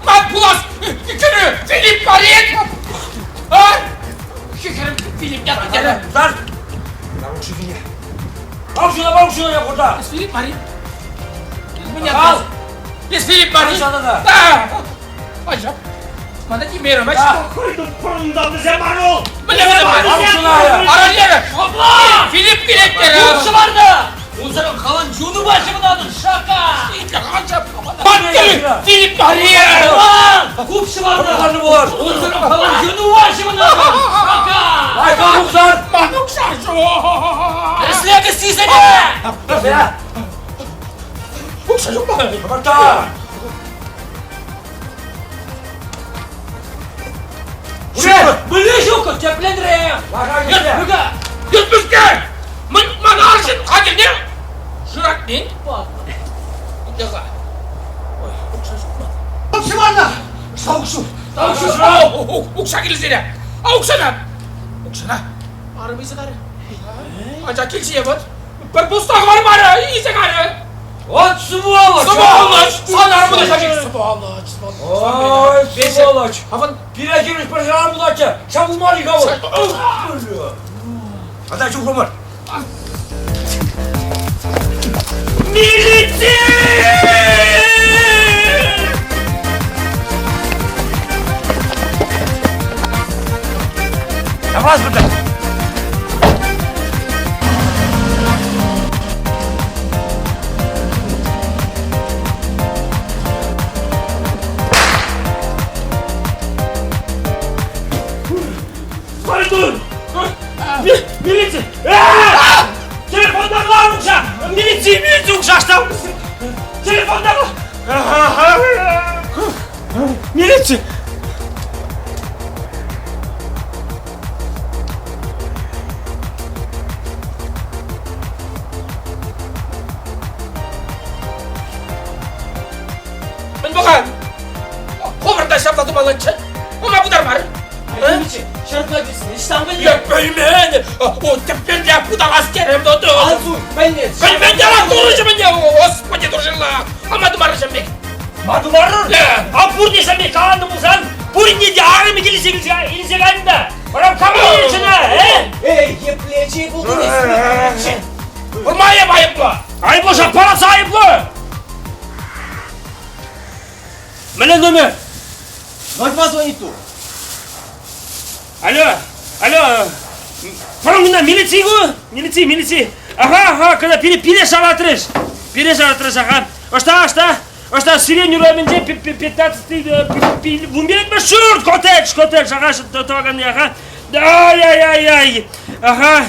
Ман пулас кӗрӳ Филипп Марин! Хӗрӗм Филипп ятлӑ терӗ. Лар! Лар укҫусене. Пар укҫуна, пар укҫуна я курта. Филипп Марин. Ал! Филипп Марин. Ача, мана тимерӗм, ача. Пӑрӑнта вӗсем арул! Мӗнле вӗсем Аралерӗ! Филипп килет терӗ! Шӑварнӑ! Унсӑрӑн халан чунупа ҫӑвӑнатӑн, шака! Филипп Мария! Хуп шӑварнӑ! Унсӑрӑн халан чунупа ҫӑвӑнатӑн, шака! Айка хупсан! Манук шаршу! Ӗҫле кӗсйисене! Укҫа ҫук мана! Хӑварта! Мӗнле ҫук? Тӗпленре! Йӗртмӗшке! Мӗн ман арҫын хатӗрне шыратни? Итле-ха. Ой, укҫа ҫук ман. Укҫа мана! Укҫа! Укҫа! Укҫа килсене! А укҫана! Укҫана! Арӑм илсе карӗ. Анчах килсе вот. Пӗр пуста хӑвармарӗ, илсе карӗ. Вот сволочь! Сволочь! Сан арӑму та ҫак сволочь! Ой, сволочь! Аван Пире хирӗҫ пӗр пулатчӗ, ҫав пулмарӗ-ха вӑл. Ата чухлӑмӑр. Милици! Таврас пӗртен! Пойдун! Милиция! Телефонда бар укҫа! Милиция, милиция укҫа ӑҫта? Телефонда Милиция! Мӗн пӑхан? Хӑвӑр та ҫапла тумаллаччӗ. Ӑна пытармарӑр. Ҫапла тесен, ӑҫтан пӗлнӗ? Я пӗлмен! О, тӗппелле пытарас терӗм, но Ансу, пӗлнӗ. Пӗлмен те турӑҫӑ мӗне, господи, туршилла. Ама тумарӑр пек. Ма тумарӑр? А пурне ҫам пек каланӑ пулсан, пурне те арӑмӗ килсе илсе кайнӑ та. Вара кам илчӗ э? Эй, епле чей пултӑн эс? Курмайӑп айӑплӑ. Айӑплӑ ҫак парас айӑплӑ. Мӗнле номер? 02 звонит ту. Алло, алло, Пӑрӑнна милици ку? Милици, милици. Ага, ага, когда пире, пире шаратрӗҫ. Пире шаратрӗҫ, ага. Ӑҫта, ӑҫта? Ӑҫта Сирень урамӗнче 15 вунпилӗкмӗш ҫурт, коттедж, коттедж, ага, тӑваканни, ага. Ай-яй-яй-яй, ага.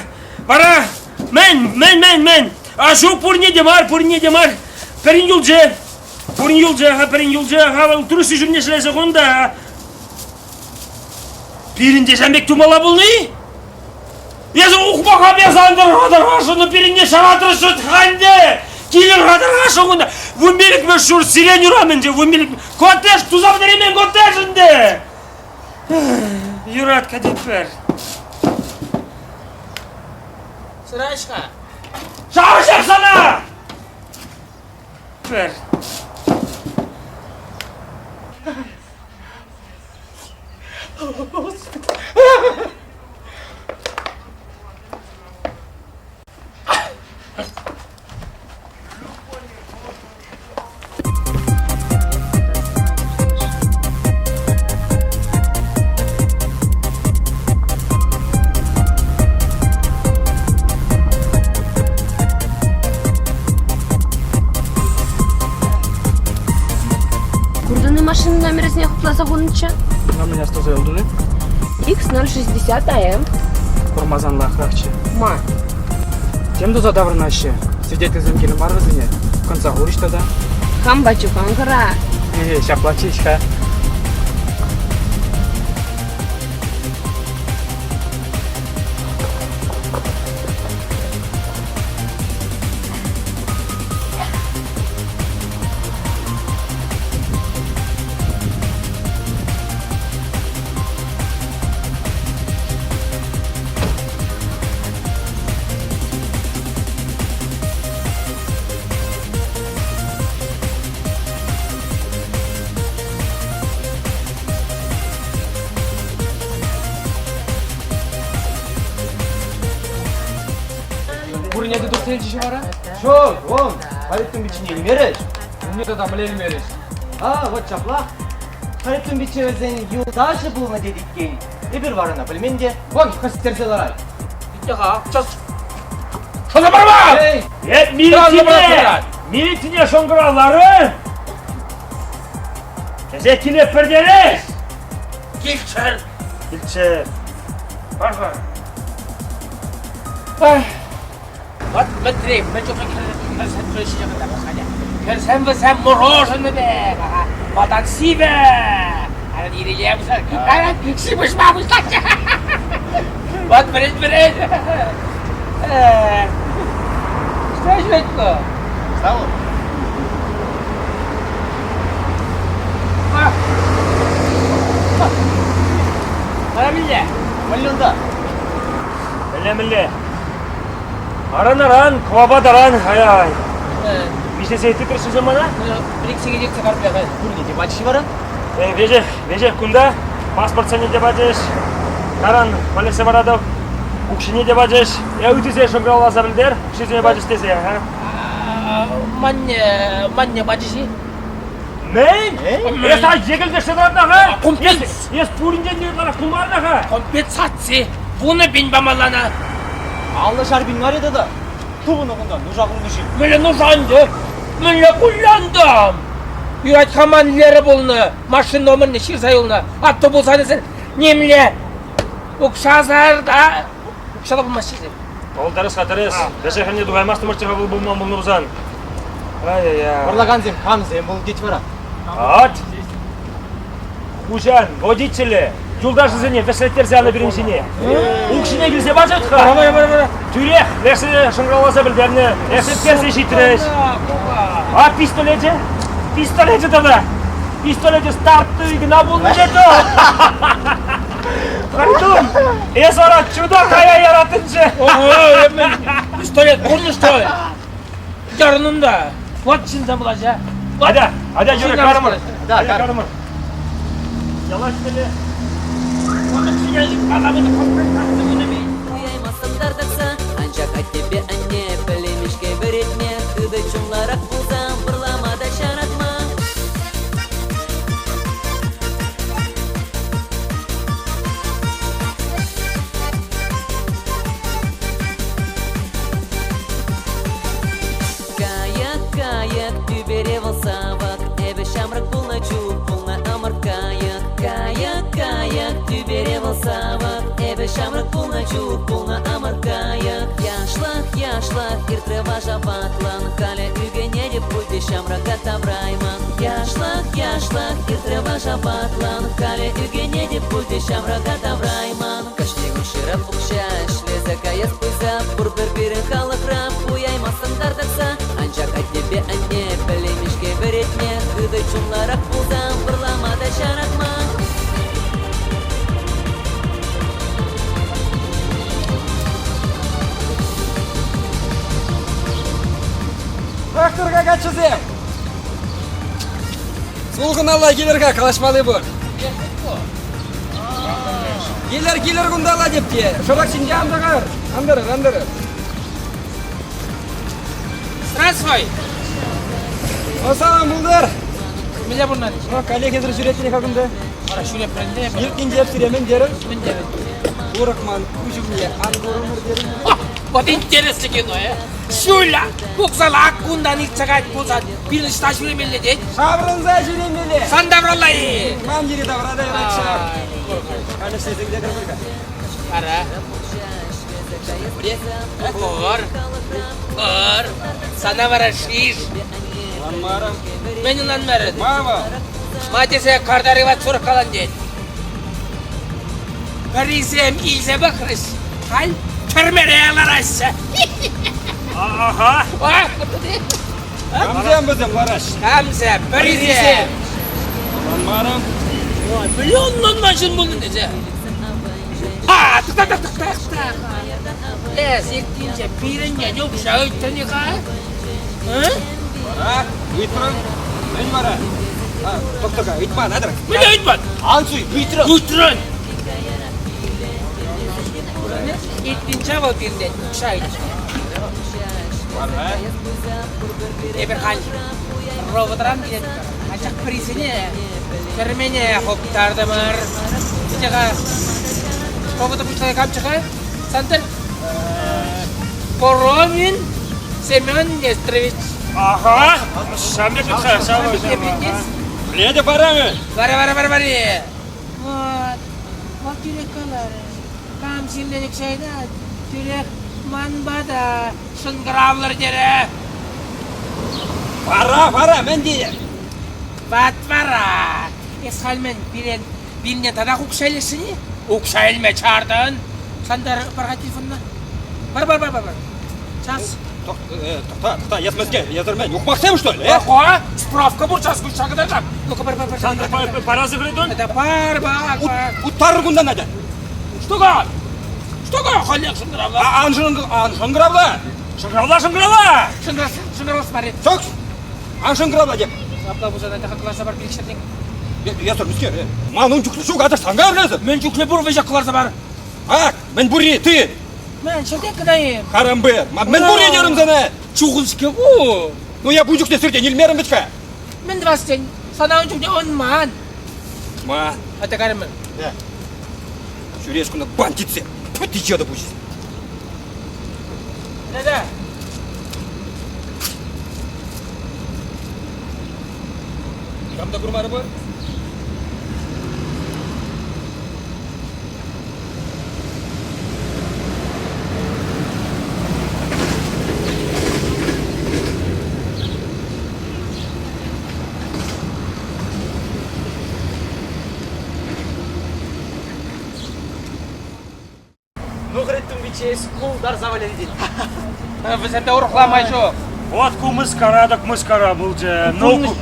Вара, мӗн, мӗн, мӗн, мӗн? А ҫук, пурне те мар, пурне те мар. Пӗрин юлчӗ. Пурин юлчӗ, ага, пӗрин юлчӗ, ага, вӑл труси ҫумне ӗҫлесе хунӑ. Пирӗн те ҫам пек тумалла пулни? Эсӗ ухмаха пек антӑр-хатӑр-хашӑннӑ пирӗнне ҫаратрӑшӑн ханде! Килӗр-хатӑр-хашӑн кунта! Вунпилӗкмӗш ҫур сирень урамӗнче, вунпилӗк... Коттедж туса пӗтереймен коттедж ӗнтӗ! Юрать кӗтетпӗр. Сыраҫ-ха. Ҫавӑ сана! Пӗр. Куртӑн-и машина номерӗсене хупласа хунӑччӗ? На меня астуса юлтӑн-и? X060 АМ. Курмасан лайӑхрахчӗ. Ма? Тем туса таврӑнаҫҫӗ. Свидетельсем кирлӗ мар вӗсене. Кӑнса хурӗҫ тата. Хам пачук ан кӑра. Э, ҫаплаччӗ-ха. Пурне те тухса илчӗҫ вара? Ҫук, вон, Халиттун пиччене илмерӗҫ. Умне тата мӗнле илмерӗҫ? А, вот ҫаплах. Халиттун пичче вӗсен юлташӗ пулнӑ тет иккен. Эпир вара ӑна пӗлмен те. Вон, хӗстерсе ларать. Итле-ха, час. Шӑнса парма! Эй! Эп милицине! Милицине шӑнкӑравларӑм! Тесе киле пӗртерес! Килччӗр! Килччӗр. Пар-ха. Вот Мӗтри, мӗн чухлӗ кӗрсем ҫине кӑна пӑхать. Кӗрсем вӗсем мороженое пек, ага, малтан сивӗ, аран ирӗлемсӗр, аран ҫыпӑҫма пуҫлаҫҫӗ. Вот вӗрен, вӗрен. Что ҫӳрет ку? Савӑл. Вара мӗнле? Мӗнле унта? Мӗнле, мӗнле? Аран-аран, кӑвапа таран, ай-ай. Миҫе сехет тытрӗҫ мана? Пӗр-ик сехет иртсе карпля. Пурне те пачӗҫ вара? Веҫех, веҫех кунта. Паспортсене те пачӗҫ. Таран валеҫсе паратӑп. Укҫине те пачӗҫ. Э, ыйтусене шӑнкӑравласа пӗлтер, укҫисене пачӗҫ тесе. Манне, манне пачӗҫ-и? Мӗн? Эс ай йӗкӗлтешсе тӑратнӑ-ха? Эс пуринчен те ытларах кулмарнӑ-ха? Компенсаци 10 000 памаллана. 50 шар пин мар-и тата? Тупӑнӑ кунта нуша курнӑ ҫын. Мӗнле нушанчӗ? Мӗнле кулянтӑм? Юрать-ха ман Лера пулнӑ, машина номерне ҫырса юлнӑ. Атту пулсан эсир нимле укҫасӑр та укҫа та пулмасть-ши? Вӑл тӗрӗс-ха, тӗрӗс. Вӗҫӗ-хӗрне тухаймастӑмӑрччӗ-ха вӑл пулман пулнӑ пулсан. Ай-яй-яй. Вӑрлакансем камсем вӑл тет вара? Ат! Хуҫан, водителе, юлташӗсене вӗҫлеттерсе янӑ пирӗн ҫине. Укҫине килсе пачӗ-ха. Тӳрех лешсене шӑнкӑравласа пӗлтернӗ. Лешсем ҫитрӗҫ. А пистолечӗ? Пистолечӗ тата! Пистолечӗ стартовый кӑна пулнӑ тет Хартум, эс вара чудо кая яратӑнчӗ. Пистолет пурнӑ что ли? Ярӑнӑн та. Вот ҫынсем пулаҫҫӗ. Атя, атя, Юрий, карӑмӑр. Атя, карӑмӑр. Ялаш теле. Туяймастӑн тартӑхса, анчах аттепе анне пӗлеймешке вӗретме, хытӑ чунларах пулсан вӑрлама та ҫаратма. Кайӑк, кайӑк, тӳпере вӑл савӑк. Эпӗ ҫамрӑк пулнӑ чух пулнӑ ӑмӑрткайӑк. Яшлӑх, яшлӑх, иртрӗ ваша ватлӑн. Халӗ ӳкӗнетӗп пуль те ҫамрӑка тавраймӑн. Яшлӑх, яшлӑх, иртрӗ ваша ватлӑн. Халӗ ӳкӗнетӗп пуль те ҫамрӑка тавраймӑн. Кашни кун шырап укҫа, ӗҫлесе каяс пуйса. Пурпӗр пирӗн халӑхра пуяймастӑн тар тӑкса. Анчах аттепе анне пӗлеймӗн-ҫке вӗретме. Хытӑ чунларах пулсан вӑрлама та ҫаратма. Тракторка каччӑсем! Сулхӑналла килӗр-ха, калаҫмалли пур. Килӗр, килӗр кунталла теп те. Шӑпах ҫинче антӑрӑр. Антӑрӑр, антӑрӑр. Здравствуй! Салам пултӑр! Мӗнле пурӑнать? Ну, коллег эсӗр ҫӳреттӗр-ха кунта. Вара ҫӳреп пӗринде. Иртнинче сире мӗн терӗм? Мӗн терӗн? Урӑх ман куҫ умне ан курӑнӑр терӗм. Вот интереслӗ кино, э? Ҫуля! Уксала кунтан иртсе кайт пулсан пирӗн ӑҫта ҫӳремелле тет? Ҫаврӑнса ҫӳремелле. Сан тавралла-и? Ман йӗри тавра та юрать ҫав. Халӗ ӗҫлесе килетӗр пуль-ха. Ара. Пур. Пур. Сана вара шиш. Ӑнланмарӑм. Мӗн ӑнланмарӑн? Ма вӑл? Ма тесе картариват сурӑх калан тет. Пӗрисем илсе пӑхрӗҫ, халь тӗрмере лараҫҫӗ. Аха. Камсем вӗсем лараҫҫӗ? Камсем? Пӗрисем. Ӑнланмарӑм. Ой, миллион ӑнланман ҫын пулнӑ тесе. А, тӑхта, тӑхта, тӑхта. Эс иртнинче пирӗнтен укҫа ыйтрӑн-и-ха? Вара ыйтрӑм. Мӗн вара? Тӑхта-ха, ыйтман, атӑр. Мӗне ыйтман? Ан суй, ыйтрӑм. Ыйтрӑн. Иртнинче вӑл пиртен укҫа ыйтрӗ. Вара? Эпир халь роботран килетпӗр. Анчах пӗрисене тӗрмене хуптартӑмӑр. Ха Робота пуҫласа камччӗ-ха? Сантӑр? Коровин Семен Нестрович. Ага, ҫав пек-ха, ҫав. Леди парамы? Вара, вара, вара, вара. Вот, вот тӳрех каларӗ. Кам сирленӗк шайда, тӳрех ман пата шӑнкӑравлӑр терӗ. Вара, вара, мӗн тейӗ? Ват вара. Эс халь мӗн, пирен пирне татах укҫа илесшӗн-и? Укҫа илме чартӑн. Сантар, пар-ха телефонна. Бар, бар, бар, бар, бар. Час. Тӑхта, тӑхта, эс мӗске, эсӗр мӗн, ухмахсем, что ли, э? Ого, справка пур, час куҫса кӑтартам. Ну-ка, бар, бар, бар. Сантар, парасы кӗретӗн? Это бар, бар, бар. Уттарӑр кунтан, Надя. Что-ка? Что-ка, халех шӑнкӑравла. Ан ан шӑнкӑравла. Шӑнкӑравла, шӑнкӑравла! Шӑнкӑравлас мар. Сок! Ан шӑнкӑравла теп. Апла пулсан, айта кӑларса пар пилӗкҫӗртен. Эсӗр мӗскер? Ман ун чухлӗ ҫук, атӑш санга эсӗ. Мӗн чухлӗ пур вӗҫех кӑларса пар. Ак, мӗн пурри, ты! Мӗн, ҫӗртен кӑна-и? Харамбе, мӗн пурри терӗм сана! Чухӑн-ҫке ку! Ну я ку чухне сиртен илмерӗм вӗт-ха! Мӗн тӑвас тен? Сана ун чухне ӑнман. Ма? Атя карӑмӑр. Ҫӳрес кунта бандитсем! Тьфу, ты чё пуҫ! Да-да. Никам та курмарӗ пуль? Ну, хреттун пичче, эс култарса вӗлертӗн. Вӗсемпе урӑхла май ҫук. Вот ку мыскара-тӑк мыскара пулчӗ. Ну, ку...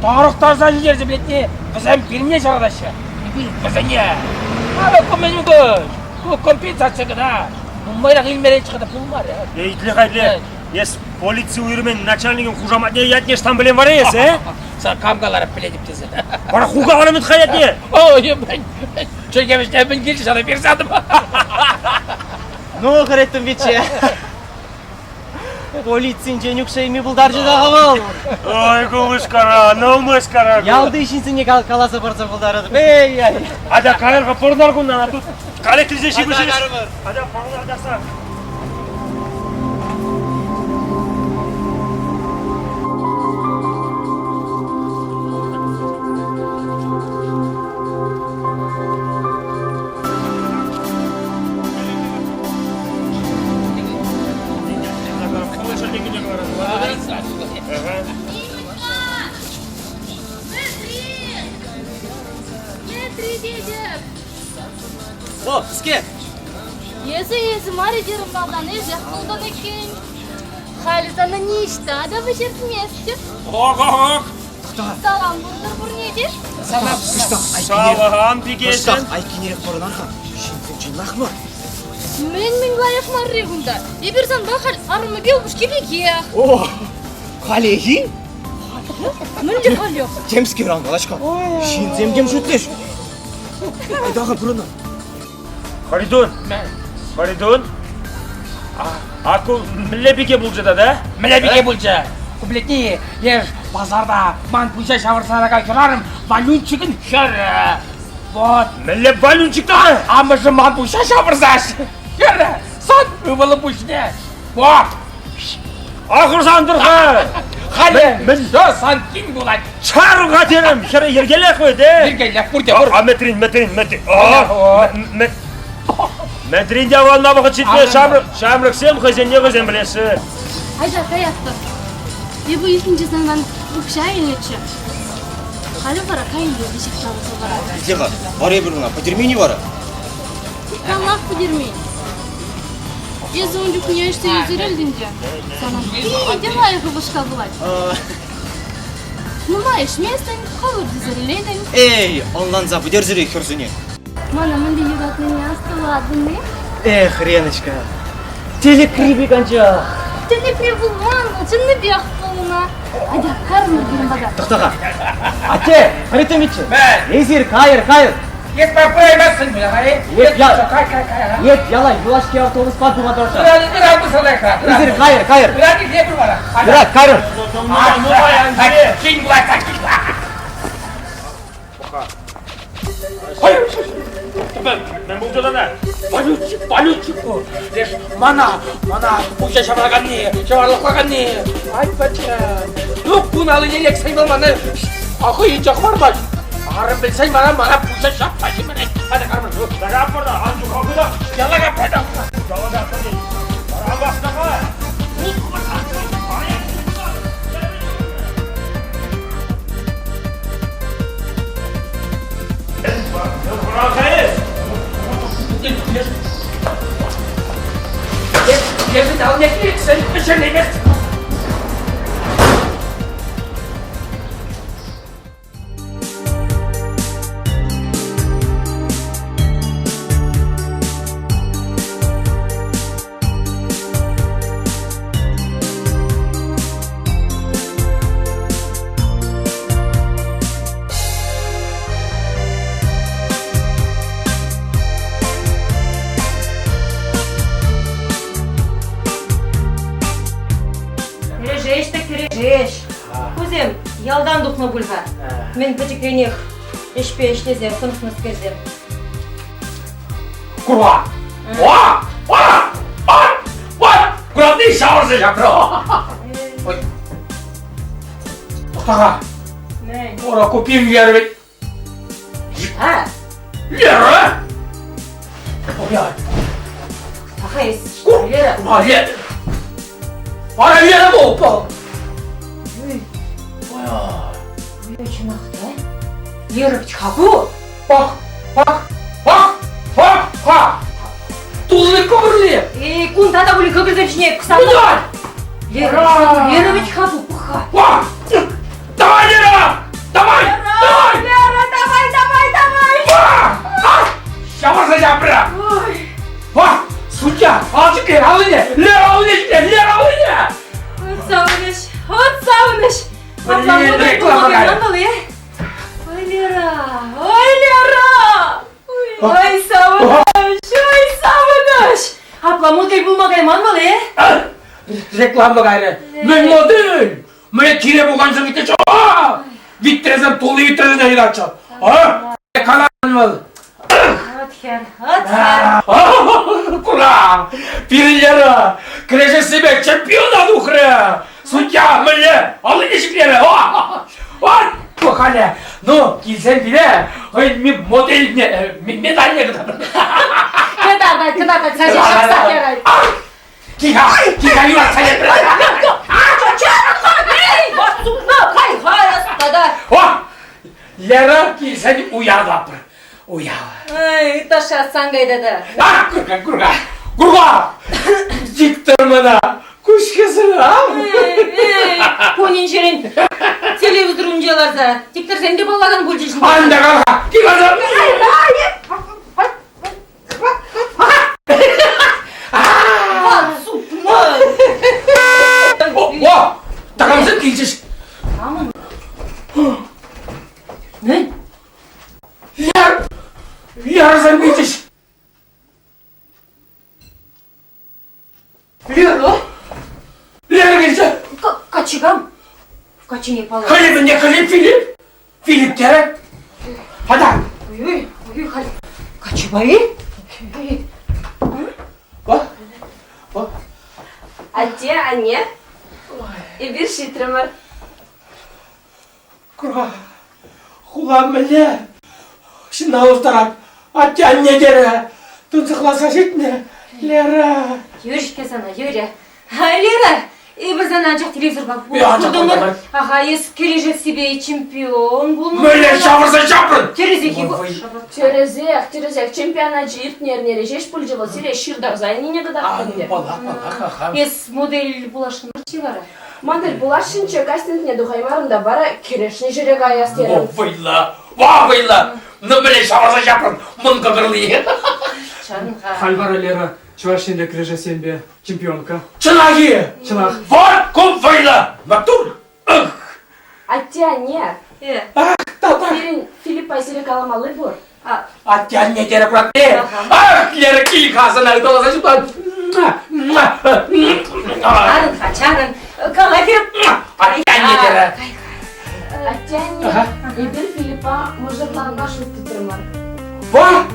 Тарӑхтарса ҫитерсе плетни вӗсем пирне ҫаратаҫҫӗ. Эпир вӗсене. Ава ку мӗн укӑш? Ку компенсаци кӑна. Нумайрах илмерен чӑхата пулмарӗ. Эй, итле-ха, итле. Эс полици уйрӑмӗн начальникӗн хушаматне ятне ӑҫтан пӗлен вара эс, э? Сан кам каларӗ пӗлетӗп тесе. Вара ху каларӑн-ха ятне. Ой, мӗн, чӗлхе вӗҫне мӗн килчӗ ҫана персе ятӑм. Ну, хреттун пичче. Полицинчен укҫа илме пултарчӗ та вӑл. Ой, ку мыскара, ну мыскара. Ялти ҫынсене каласа парса пултаратӑп. Эй, ай. Атя кайӑр-ха пӑрнар кунтан, а тут каллех килсе ҫыпӑҫӗҫ. Атя пӑрнар таса. Мӗтри тетӗп. О, пӗске! Эсӗ эсӗ мар-и терӗм малтан, эсех пултӑн иккен. Халӗ сана ниҫта та вӗҫертместӗп. Ок-ок-ок! Салам пултӑр пурне те. Салам, пикесем. Айккинерех пӑрӑнар-ха. Ҫынсенчен лах мар. Мӗн-мӗн лайӑх марри кунта? Эпир санпа халь арӑмӗпе упӑшки пекех. О, халехи? Мӗнле халех? Темскер ан калаҫ-ха. Ҫынсем тем шутлӗҫ. Айта-ха пурӑнар. Харитон! Харитон! А ку мӗнле пике пулчӗ тата? Мӗнле пике пулчӗ? Куплетне леш пасарта ман пуҫа ҫавӑрса ларакан хӗрарӑм Валюнчикӑн хӗрӗ. Вот. Мӗнле Валюнчик тата? Амӑшӗ ман пуҫа ҫавӑрса хӗрӗ. Сан ывӑлӑм пуҫне. Вот. Ахӑрсан тӑр-ха! Халӗ мӗн сан кин пулать. Чару-ха терӗм, хӗрӗ йӗркеллех вӗт, э? Йӗркеллех, пурте пур. А Мӗтрин, Мӗтрин, Мӗтрин. Мӗтрин те авланма вӑхӑт ҫитнӗ ҫамрӑк, ҫамрӑксем хӑйсенне хӑйсем пӗлеҫҫӗ. Айта, каятпӑр. Эпӗ иртнинче санран укҫа илнӗччӗ. Халӗ вара каялла веҫех тавӑрса паратӑп. Итле-ха, вара эпир ӑна пӗтермен-и вара? Паллах, пӗтермен. Эсӗ ун чухне ӗҫсе ӳсӗрӗлтӗн те. Сана питӗ лайӑх упӑшка пулать. Нумай ӗҫместӗн, хӑвӑрт ӳсӗрӗлетӗн. Эй, ӑнланса пӗтерсӗрех хӗрсене. Мана мӗнле юратнине астӑватӑн-и? Эх, Леночка, тӗлӗкри пек анчах. Тӗлӗкре пулман вӑл, чӑннипех пулнӑ. Атя, карӑнӑр пирӗн пата. Тӑхта-ха. Атте, Харитон пичче, эсир кайӑр, кайӑр. Эс пыраймастӑн пуль-ха, Эп ял, Кай, кай, кай. эп яла юлашки автобуспа пыма тӑрӑшам. Ыран, ыран пырса Эсир кайӑр, кайӑр. Ыран килсе пыр вара. Ыран, кайӑр. Кин пулать, Мӗн пулчӗ тата? Валютчик, валютчик ку. Леш, мана, мана пуҫа ҫавраканни, ҫаварлӑхлаканни. Ай, пача. Ну, кун аллине лексен вӑл мана хӑйӗнче хӑвармасть. Арӑм пӗлсен вара мана пуҫа ҫапса ҫӗмӗрет. Ана карман. Рапорта, ан чухалкӑ Яла каппата. Яла каппата. Вара васкаха. Лешӗн алне килсен пӗҫермест. Кӗрешеҫ те кӗрешеҫ. Кусем ялтан тухнӑ пуль-ха. Мӗн пӗчӗкренех ӗҫпе ӗҫлесе хӑнӑхнӑскерсем. Курва! О! О! О! О! Куратни ҫавӑрса ҫапрӗ. Ой. Тӑхта-ха. Мӗн? Ура купим Лера ведь. А? Лера! Ой, Аха, эс Лера. А, Лера. Ара, Лера пул. Ой, чӑнах та. Лера, ку? Пах, пах, пах, пах, ха! Тулли кӑкӑрли! Эй, кунта та пулин кӑкӑрсем ҫине кӑсса. Куда? Лера, Лера вӗт-ха ку, пӑх-ха. Пах! Давай, Лера! Давай! Давай! Лера, давай, давай, давай! Пах! Ҫавӑрса ҫапрӗ! Пах! Судья, ал ҫӗкле, аллине! Лера аллине ҫӗкле! Лера аллине! Вот савӑнӑҫ, вот савӑнӑҫ! Блин, реклама кайрӗ. Ой, Лера, ой, Лера! Ой, савӑнӑҫ, ой, савӑнӑҫ! Апла модель пулма кайман вӑл, э? Реклама кайрӗ. Мӗн модель? Мӗне кире пукансем витнеччӗ? Витресем тулли витресене ыйтатчӗ. А? Калан вӑл. Вот хӗр, вот хӗр. Кура! Пирӗн Лера кӗрешессипе чемпиона тухрӗ! Судья мӗнле? Аллине ҫӗклерӗ. Ой, халӗ. Ну, килсен пире хӑйӗн модельне, медальне кӑтартать. Кӑтартать, кӑтартать, саша ҫапса ярать. Тихо, тихо, юратса ертӗр. Эй, сукна, хай-хай, тата. О, Лера килсен уявлатпӑр. Уяв. Ай, ытлашши сан кайта та. А, курка, курка, курка! Диктор мана куҫ хӗсӗр, а? Кунӗн-ҫӗрӗн телевизор умӗнче ларса дикторсем те паллакан пулчӗҫ. Ан та кала, киласа. О, такамсем килчӗҫ. Камӑн? Мӗн? Яр! Ярсам килчӗҫ. Лера? Лера килчӗ. Каччикам? Каччине паллах. Хлеб не хлеб, Филипп. Филипп терӗ. Хата. Ой, ой, халь каччипа-и? Атте, анне, эпир ҫитрӗмӗр. Курка, хула мӗнле ҫынна улӑштарать. Атте-анне терӗ. Тунсӑхласа ҫитнӗ Лера. Юрӗ-ҫке сана, Юрӗ. Лера, эпир сана анчах телевизорпа куртӑмӑр. Аха, эс кӗрешессипе чемпион пулнӑ. Мӗнле ҫавӑрса ҫапрӑн? Тӗрӗсех. Тӗрӗсех, тӗрӗсех. Чемпионачӗ иртнӗ эрнере ҫеҫ пулчӗ вӑл. Сире ҫыртарса ӗнине кӑтартнӑ ӗнтӗ. Паллах, паллах, аха. Эс модель пуласшӑн марччӗ вара? Модель пуласшӑнччӗ, кастингне тухаймарӑм та вара кӗрешнӗ ҫӗре каяс терӗм. О, вӑйлӑ! Ва, вӑйлӑ! Ну, мӗнле ҫавӑрса ҫапрӑн, мӑн кӑкӑрли. Чӑн-ха. Халь вара Лера Чӑваш Енре кӗрешессемпе чемпионка. Чӑнах-и? Чӑнах. Вот ку вӑйлӑ! Маттур! Ых! Атте-анне, Ах, тата! пирӗн Филиппа сире каламалли пур. Атте-анне терӗ куратти. Ах, Лера, кил-ха сана ыталаса ҫутан. Чарӑн-ха, чарӑн. Кала, хӗрӗм. Атте-анне терӗ. Атте-анне, эпир Филиппа мӑшӑрланма шут тытрӑмӑр. Ва!